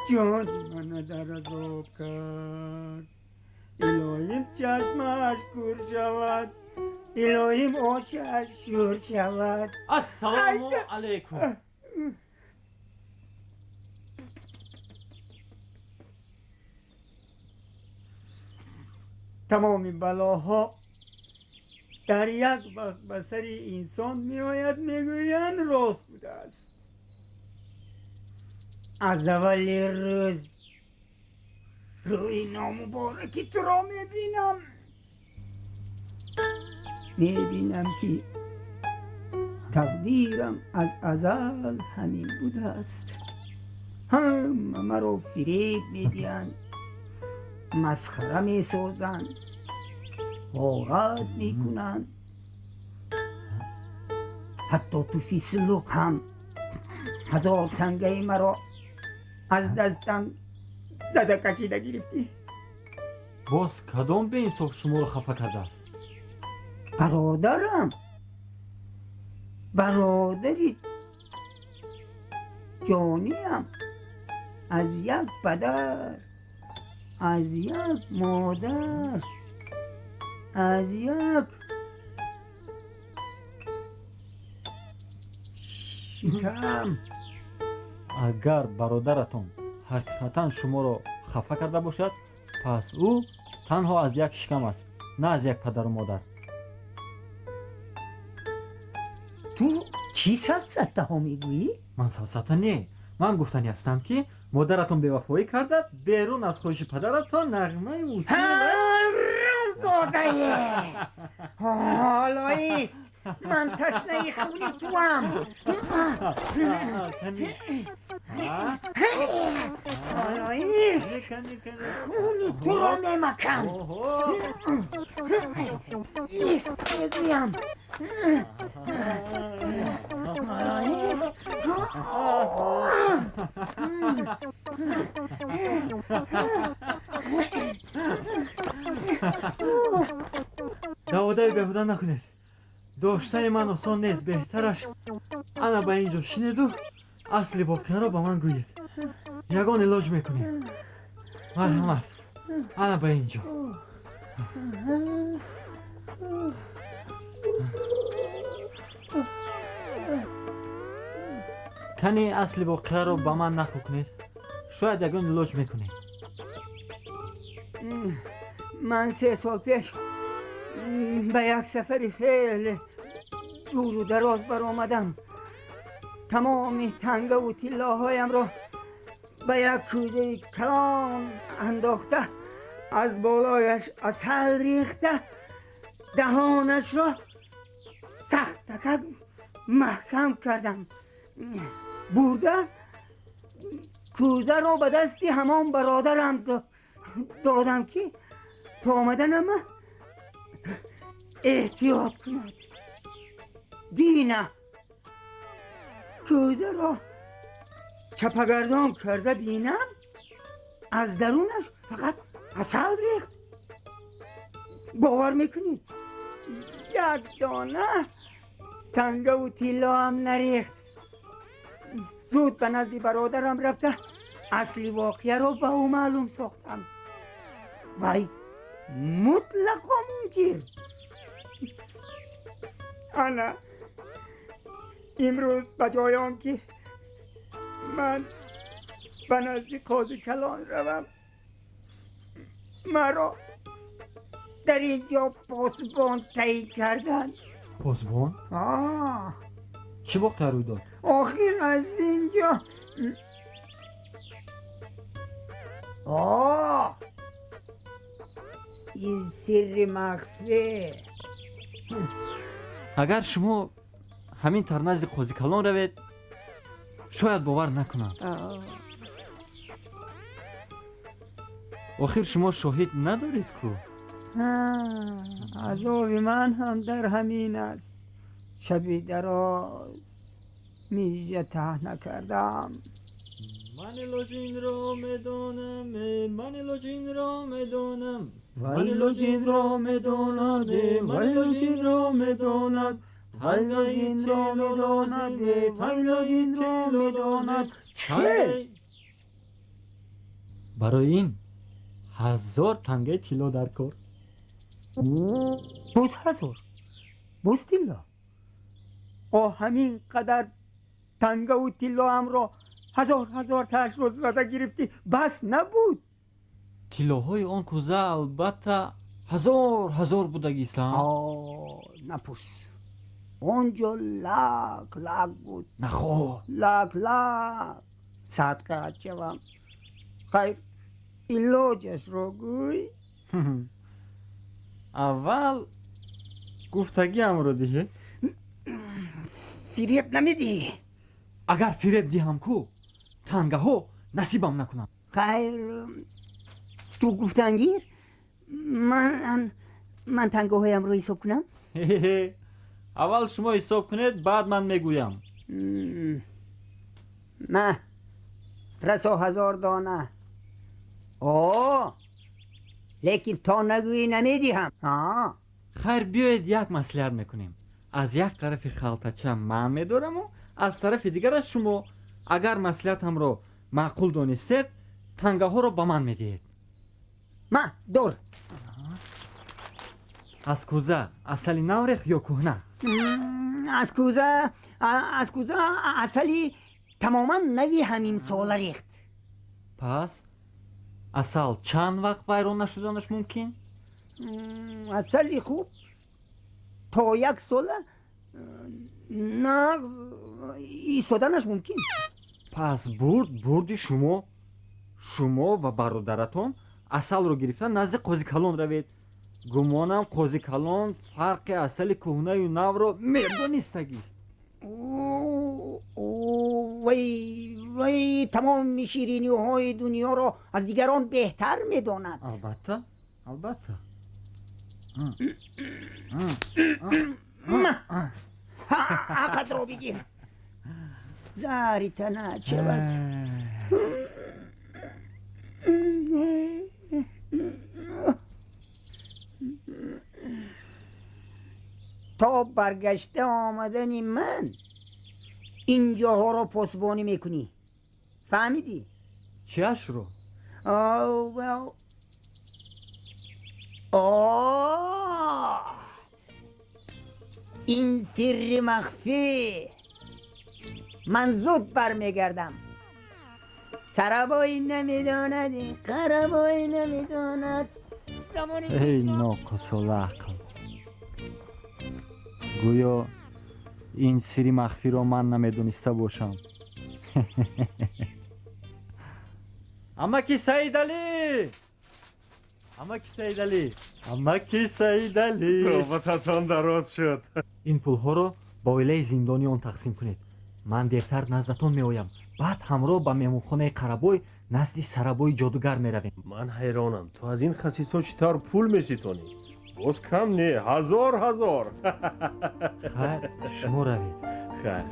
ҷони мана дар азоб кард. Илоҳим чашмаш кур шавад, илоҳим ошаш шур шавад. Ассалому алайкум. Тамоми балоҳо дар як вақт ба сари инсон меояд, мегӯянд, рост будааст. Аз аввали рӯз рӯи номубораки туро мебинам, мебинам, ки тақдирам аз азал ҳамин будааст. Ҳама маро фиреб медиҳанд, масхара месозанд, ғорат мекунанд. Ҳатто туфи сулуқ ҳам 1000 тангаи маро аз дастам зада кашида гирифтӣ. Боз кадом беинсоф шуморо хафа кардааст? Бародарам, бародари ҷониям, аз як падар, аз як модар, аз як шикам. Агар бародаратон ҳақиқатан шуморо хафа карда бошад, пас ӯ танҳо аз як шикам аст, на аз як падару модар. Ту чӣ сафсатаҳо мегӯӣ? Ман сафсата не, ман гуфтанӣ ҳастам, ки модаратон бевафоӣ карда, берун аз хоҳиши падаратон нағмаи Ҳаромзодае! Ҳолоист, ман ташнаи хуни туам. Ҳолоист, хуни туро мемакам. Ист, мегӯям. Ҳолоист. Даводаи беҳуда накунед, доштани ман осон нест. Беҳтараш ана ба ин ҷо шинеду асли воқеаро ба ман гӯед, ягон илоҷ мекунем. Марҳамат, ана ба ин ҷо. Кани асли воқеаро ба ман нақл кунед, шояд ягон илоҷ мекунем. Ман 3 сол пеш ба як сафари хеле дуру дароз баромадам. Тамоми тангаву тиллоҳоямро ба як кӯзаи калон андохта, аз болояш асал рехта, даҳонашро сахтакак маҳкам кардам. Бурда кӯзаро ба дасти ҳамон бародарам додам, ки то омаданама эҳтиёт кунад. Дина кӯзаро чапагардон карда бинам, аз дарунаш фақат асал рехт. Бовар мекунӣ, як дона тангаву тиллоам нарехт. Зуд ба назди бародарам рафта, асли воқеаро ба ӯ маълум сохтам. Вай мутлақо мункир. Ана имрӯз ба ҷои он ки Ман ба назди қози калон равам, маро дар ин ҷо посбон таъин карданд. Посбон? Чӣ воқеа рӯй дод? Охир аз ин ҷо ин сирри махфӣ. Агар шумо ҳамин тавр назди қозикалон равед, шояд бовар накунанд. Охир шумо шоҳид надоред ку? Азоби ман ҳам дар ҳамин аст. Шаби дароз мижа таҳ накардам. Ман илоҷинро медонам, ман илоҷинро медонам, ман илоҷинро медонад, ман илоҷинро медонад, Тайлоҷинро медонад, тайлоҷинро медонад. Че? Барои ин 1000 тангаи тилло дар кор. Боз 1000? Боз тилло? О, ҳамин қадар тангаву тиллоамро 1000 ташро зада гирифтӣ, бас набуд? Тиллоҳои он кӯза албатта 1000 будагистанд. Напурс. Он ҷо лак лак буд. Нахо. Лак лак. Садқа шавам. Хайр, илоҷашро гӯй. Аввал гуфтагиамро диҳед. Фиреб намедиҳӣ? Агар фиреб диҳам ку, тангаҳо насибам накунам. Хайр, ту гуфтангир, ман тангаҳоямро ҳисоб кунам? Аввал шумо ҳисоб кунед, баъд ман мегӯям. Ма расо 1000 дона. О, лекин то нагӯӣ намедиҳам. Хайр, биёед як маслиҳат мекунем. Аз як тарафи халтача ман медораму аз тарафи дигараш шумо. Агар маслиҳатамро маъқул донистед, тангаҳоро ба ман медиҳед. Ма дор. Аз кӯза асали нав рехт ё кӯҳна? Аз кӯза асали тамоман нави ҳаминсола рехт. Пас асал чанд вақт вайрон нашуданаш мумкин? Асали хуб то 1 сола нағз истоданаш мумкин. Пас бурди шумо. Шумо ва бародаратон асалро гирифта назди қозикалон равед. Гумонам қозикалон фарқи асали кӯҳнаю навро медонистагист. Вай тамоми шириниҳои дунёро аз дигарон беҳтар медонад. Албатта, албатта. Ҳаққатро бигир. Зари танат шавад. То баргашта омадани ман ин ҷоҳоро посбонӣ мекунӣ. Фаҳмидӣ? Чиашро? Ин сирри махфӣ. Ман зуд бармегардам. Сарабой намедонад, қарабой намедонад. Эй ноқисулақл, гӯё ин сирри махфиро ман намедониста бошам. Амаки Саидалӣ, амаки Саидалӣ, амаки Саидалӣ, суҳбататон дароз шуд. Ин пулҳоро ба оилаи зиндониён тақсим кунед. Ман дертар наздатон меоям. Баъд ҳамроҳ ба меҳмонхонаи Қарабой назди Сарабои ҷодугар меравем. Ман ҳайронам, ту аз ин хасисҳо чӣ тавр пул меситонӣ? Боз кам не, 1000. Хайр, шумо равед. Хайр.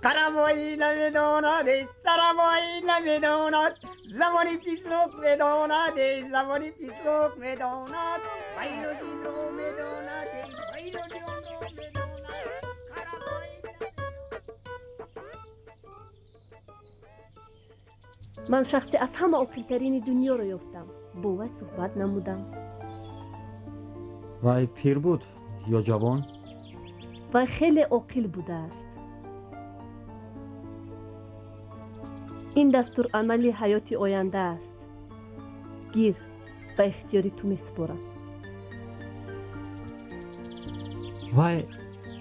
Қарабоӣ намедонад, сарабоӣ намедонад, забони пислуқ медонад, забони пислуқ медонад, вайлу динро медонад, вайлу ҷонро медонад. Ман шахси аз ҳама оқилтарини дунёро ёфтам, бо вай суҳбат намудам. Вай пир буд ё ҷавон? Вай хеле оқил будааст. Ин дастурамали ҳаёти оянда аст. Гир, ба ихтиёри ту месупорам. Вай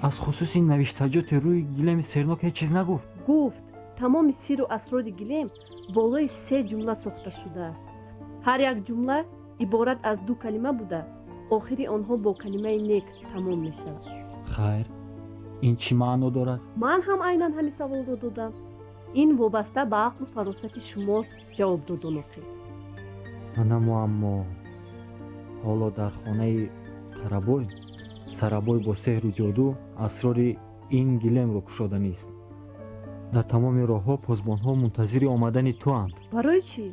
аз хусуси навиштаҷоти рӯи гилеми сернок ҳеҷ чиз нагуфт? Гуфт, тамоми сиру асрори гилем болои се ҷумла сохта шудааст. Ҳар як ҷумла иборат аз ду калима буда, охири онҳо бо калимаи нек тамом мешавад. Хайр, ин чӣ маъно дорад? Ман ҳам айнан ҳамин саволро додам. Ин вобаста ба ақлу фаросати шумост, ҷавоб дод он оқил. Ана муаммо. Ҳоло дар хонаи Қарабой Сарабой бо сеҳру ҷоду асрори ин гилемро кушоданист. Дар тамоми роҳҳо посбонҳо мунтазири омадани туанд. Барои чӣ?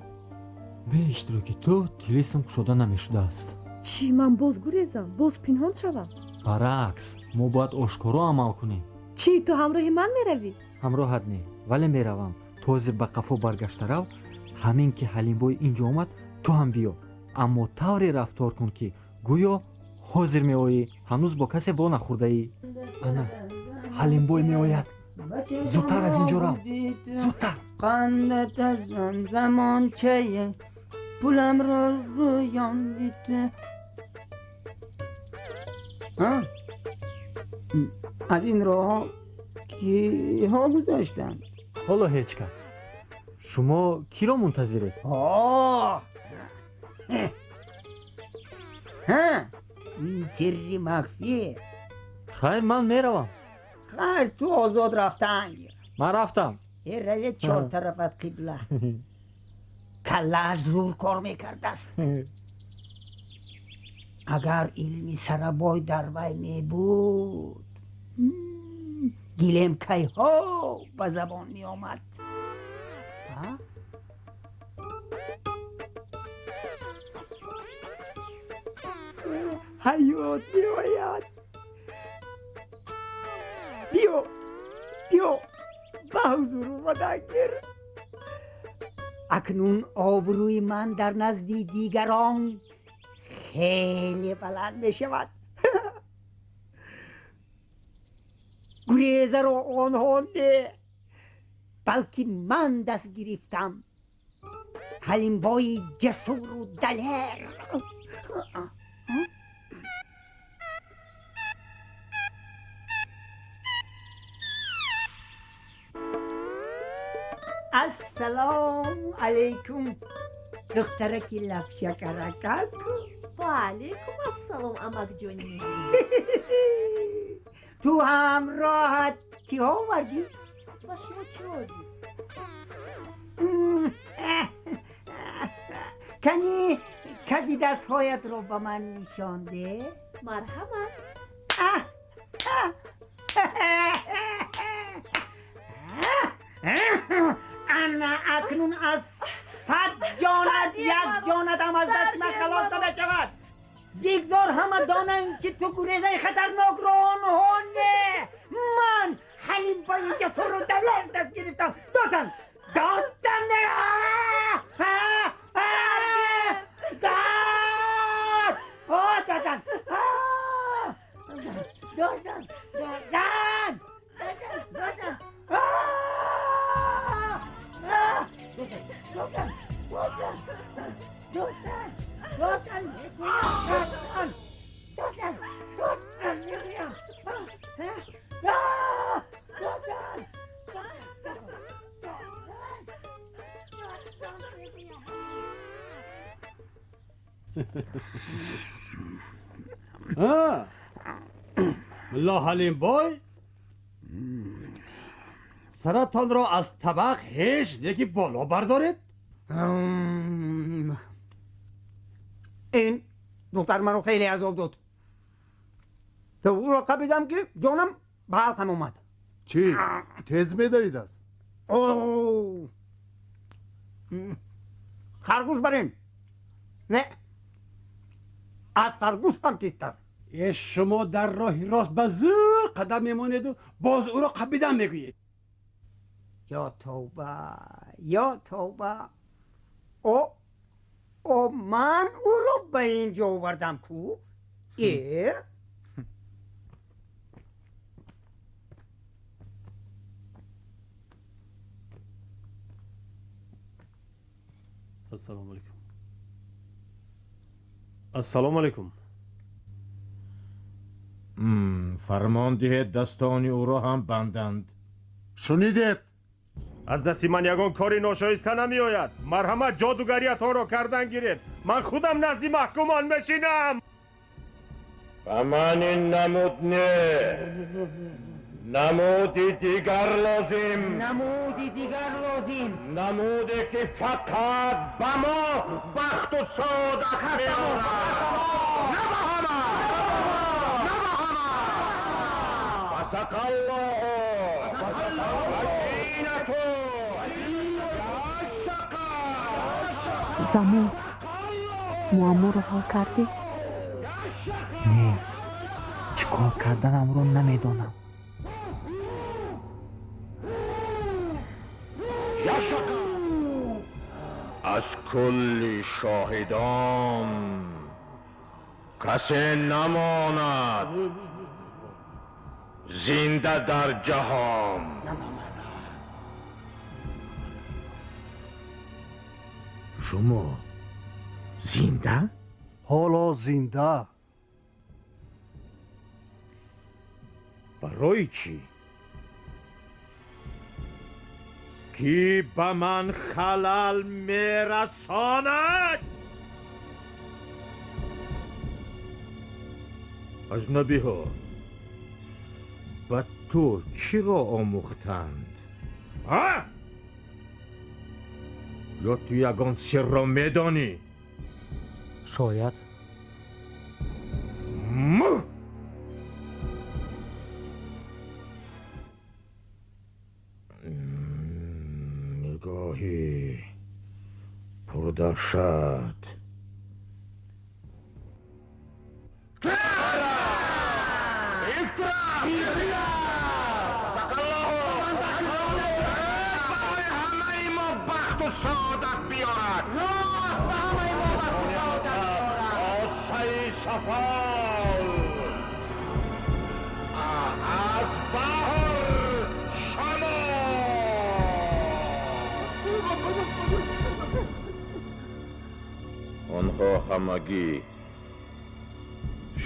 Бе иштироки ту тилисм кушода намешудааст. Чӣ, ман боз гурезам, боз пинҳон шавам? Баръакс, мо бояд ошкоро амал кунем. Чӣ, ту ҳамроҳи ман меравӣ? Ҳамроҳат не, вале меравам. Ту ҳозир ба қафо баргашта рав. Ҳамин ки Ҳалимбой инҷо омад, ту ҳам биё, аммо тавре рафтор кун, ки гӯё ҳозир меоӣ, ҳанӯз бо касе во нахӯрдаӣ. Ана Ҳалимбой меояд, зудтар аз инҷо рав, зудтар. Қандат аз он замон чае пуламро рӯёнди ту. Аз ин роҳҳо киҳо гузаштанд? Ҳоло ҳеҷ кас. Шумо киро мунтазиред? Ин сирри махфие. Хайр, ман меравам. Хайр, ту озод рафтан гир. Ман рафтам. Э, равед, чор тарафат қибла. Каллааш зур кор мекардааст. Агар илми сарабой дар вай мебуд, гилем кайҳо ба забон меомад. Ҳаёт меояд. Биё, биё, ба ҳузур омадан гир. Акнун обрӯи ман дар назди дигарон хеле баланд мешавад. Гурезаро онҳо не, балки ман даст гирифтам. Ҳалимбои ҷасуру далер. Ассалому алайкум, духтараки лабшакаракак. Ва алайкум ассалом, амакҷони. Ту ҳамроҳат чиҳо овардӣ? Ба шумо чӣ лозим? Кани кафи дастҳоятро ба ман нишон деҳ. Марҳамат. Ана акнун аз 100 ҷонат як ҷонатам аз дасти ман халос намешавад. Бигзор ҳама донанд, ки ту гурезаи хатарнокро онҳо не, ман Ҳалимбои ҷасуру далер даст гирифтам. Додам, додам, дод, додам, додам, додам, додам, додам, додам, додам, додам, додам, додам, додам, мегӯям, додам, додам, мегӯям. Мулло Ҳалимбой, саратонро аз табақ ҳеҷ неки боло бардоред. Ин духтар маро хеле азоб дод. То ӯро қабидам, ки ҷонам ба ҳалқам омад. Чӣ тез медавидааст? Харгӯш барем. Не, аз харгӯш ҳам тезтар. Э, шумо дар роҳи рост ба зӯр қадам мемонеду боз ӯро қапидан мегӯед. Ё тавба, ё тавба! О, ман ӯро ба ин ҷо овардам ку. Э. Ассалому алайкум. Ассалому алайкум. Фармон диҳед, дастони ӯро ҳам банданд. Шунидед? Аз дасти ман ягон кори ношоиста намеояд. Марҳамат, ҷодугариятонро кардан гиред, ман худам назди маҳкумон мешинам. Ба ман ин намуд не, намуди дигар лозим. Намуди дигар лозим. Намуде ки фақат ба мо бахту саодат меорад, на ба ҳама, на ба ҳама. Васақаллоҳу вазинату. Замон, муамморо ҳал кардӣ? Не, чӣ кор карданамро намедонам. Аз кулли шоҳидон касе намонад зинда дар ҷаҳон. Шумо зинда? Ҳоло зинда. Барои чӣ? Кӣ ба ман халал мерасонад? Аҷнабиҳо ба ту чиро омӯхтанд, а? Ё ту ягон сирро медонӣ? Шояд. Нигоҳи пурдаҳшат. Барои ҳамаи мо бахту саодат биёрад. Косаи сафол аз баҳр шамол. Онҳо ҳамагӣ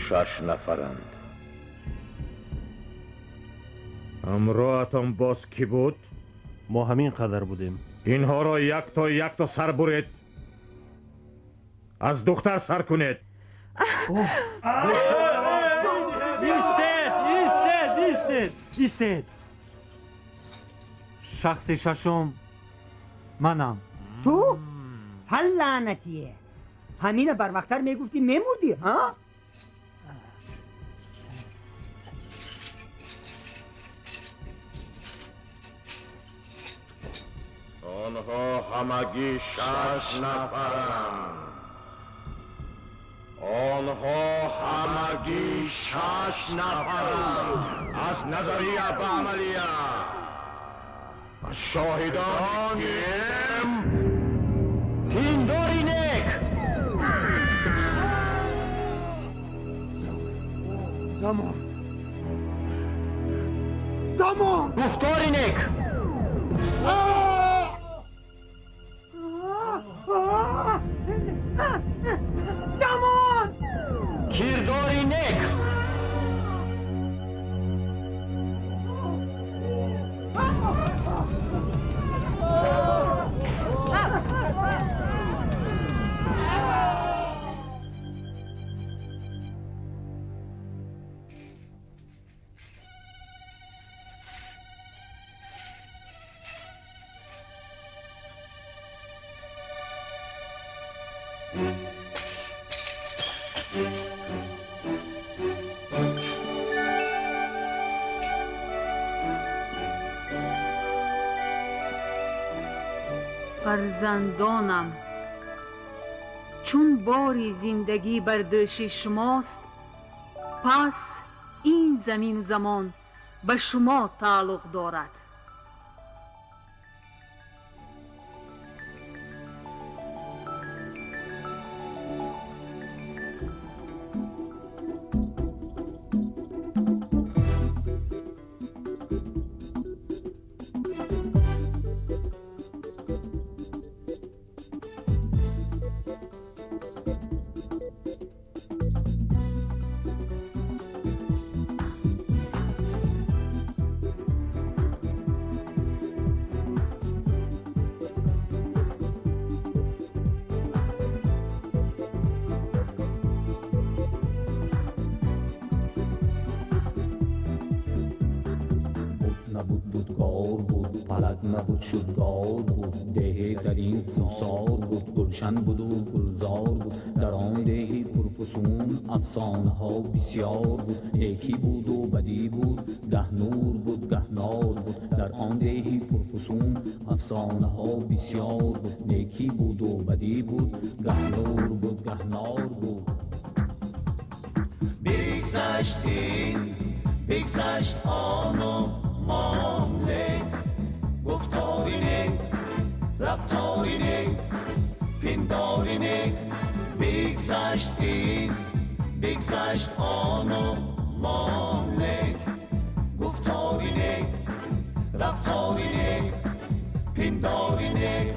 шаш нафаранд. Ҳамроҳатон боз кӣ буд? Мо ҳамин қадар будем. Инҳоро якто якто сар буред. Аз духтар сар кунед. Истед, истед, истед, истед! Шахси шашум манам. Ту? Ҳа, лаънатие, ҳамина барвақттар мегуфтӣ, мемурдӣ, ҳа? Онҳо ҳамагӣ шаш нафаранд. Онҳо ҳамагӣ шаш нафаранд. Аз назария ба амалия, аз шоҳидон гирем. Пиндори нек. Замон, замон. Гуфтори нек. Замон. Кирдори нек. Фарзандонам, чун бори зиндагӣ бар дӯши шумост, пас ин замину замон ба шумо тааллуқ дорад. Набуд, будгор буд, палак набуд, шудгор буд, деҳе дар ин кӯҳсор буд, гулшан буду гулзор буд. Дар он деҳи пурфусун афсонаҳо бисьёр буд, некӣ буду бадӣ буд, гаҳ нур буд, гаҳ нор буд. Дар он деҳи пурфусун афсонаҳо бисьёр буд, некӣ буду бадӣ буд, гаҳ нур буд, гаҳ нор буд. Бигзашт ин, бигзашт ону мом, лек гуфтори нек, рафтори нек, пиндори нек. Бигзашт ин, бигзашт ону мом, лек гуфтори нек, рафтори нек, пиндори нек.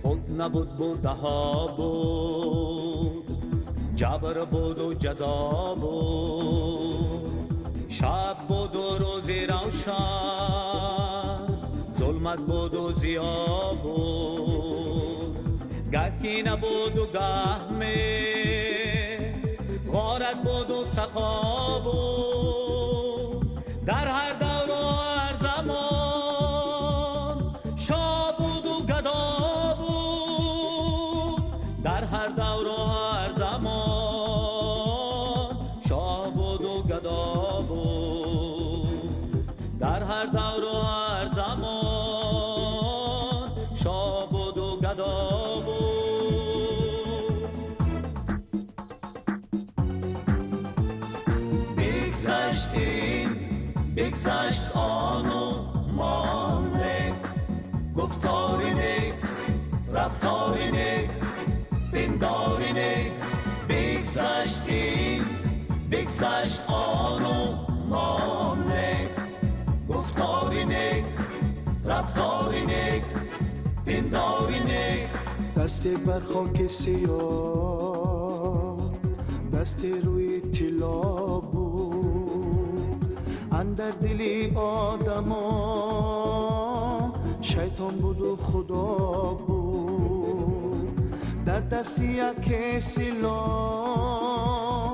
Буд, набуд, будаҳо буд, ҷабр буду ҷазо буд, шаб буду рӯзи равшан, зулмат буду зиё буд, гаҳ кина буду гаҳ меҳр, ғорат буду сахо буд. Дар ҳар давру ҳар замон шоҳ буду гадо буд. Дар ҳар давру ҳар замон шоҳ буду гадо буд. Дар ҳар давру ҳар замон шоҳ буду гадо буд. Бигзашт ин, бигзашт ону мом, лек гуфтори нек, рафтори нек, пиндори нек. Бигзашт ин, бигзашт ону мом, лек гуфтори нек, рафтори нек, пиндори нек. Дасте бар хоки сиёҳ, дасте рӯи тилло буд. Андар дили одамо шайтон буду худо буд. Дар дасти яке силоҳ,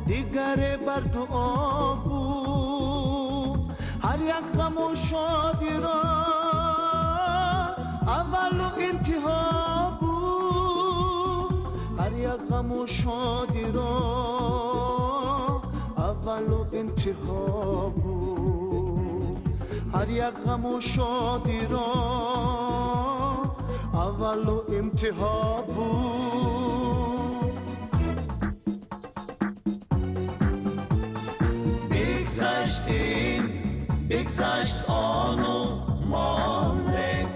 дигаре бар дуо буд. Ҳар як ғаму шодиро аввалу интиҳо буд. Ҳар як ғаму шодиро аввалу интиҳо буд. Ҳар як ғаму шодиро аввалу интиҳо буд. Бигзашт ин, бигзашт ону мом, лек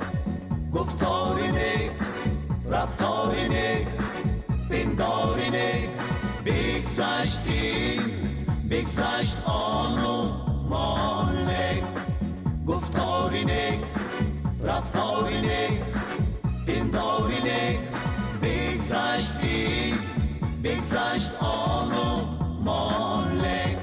гуфтори нек, рафтори нек, пиндори нек. Бигзашт ин, бигзашт ону мом, лек гуфтори нек, рафтори нек, пиндори нек. Бигзашт ин, бигзашт ону мом, лек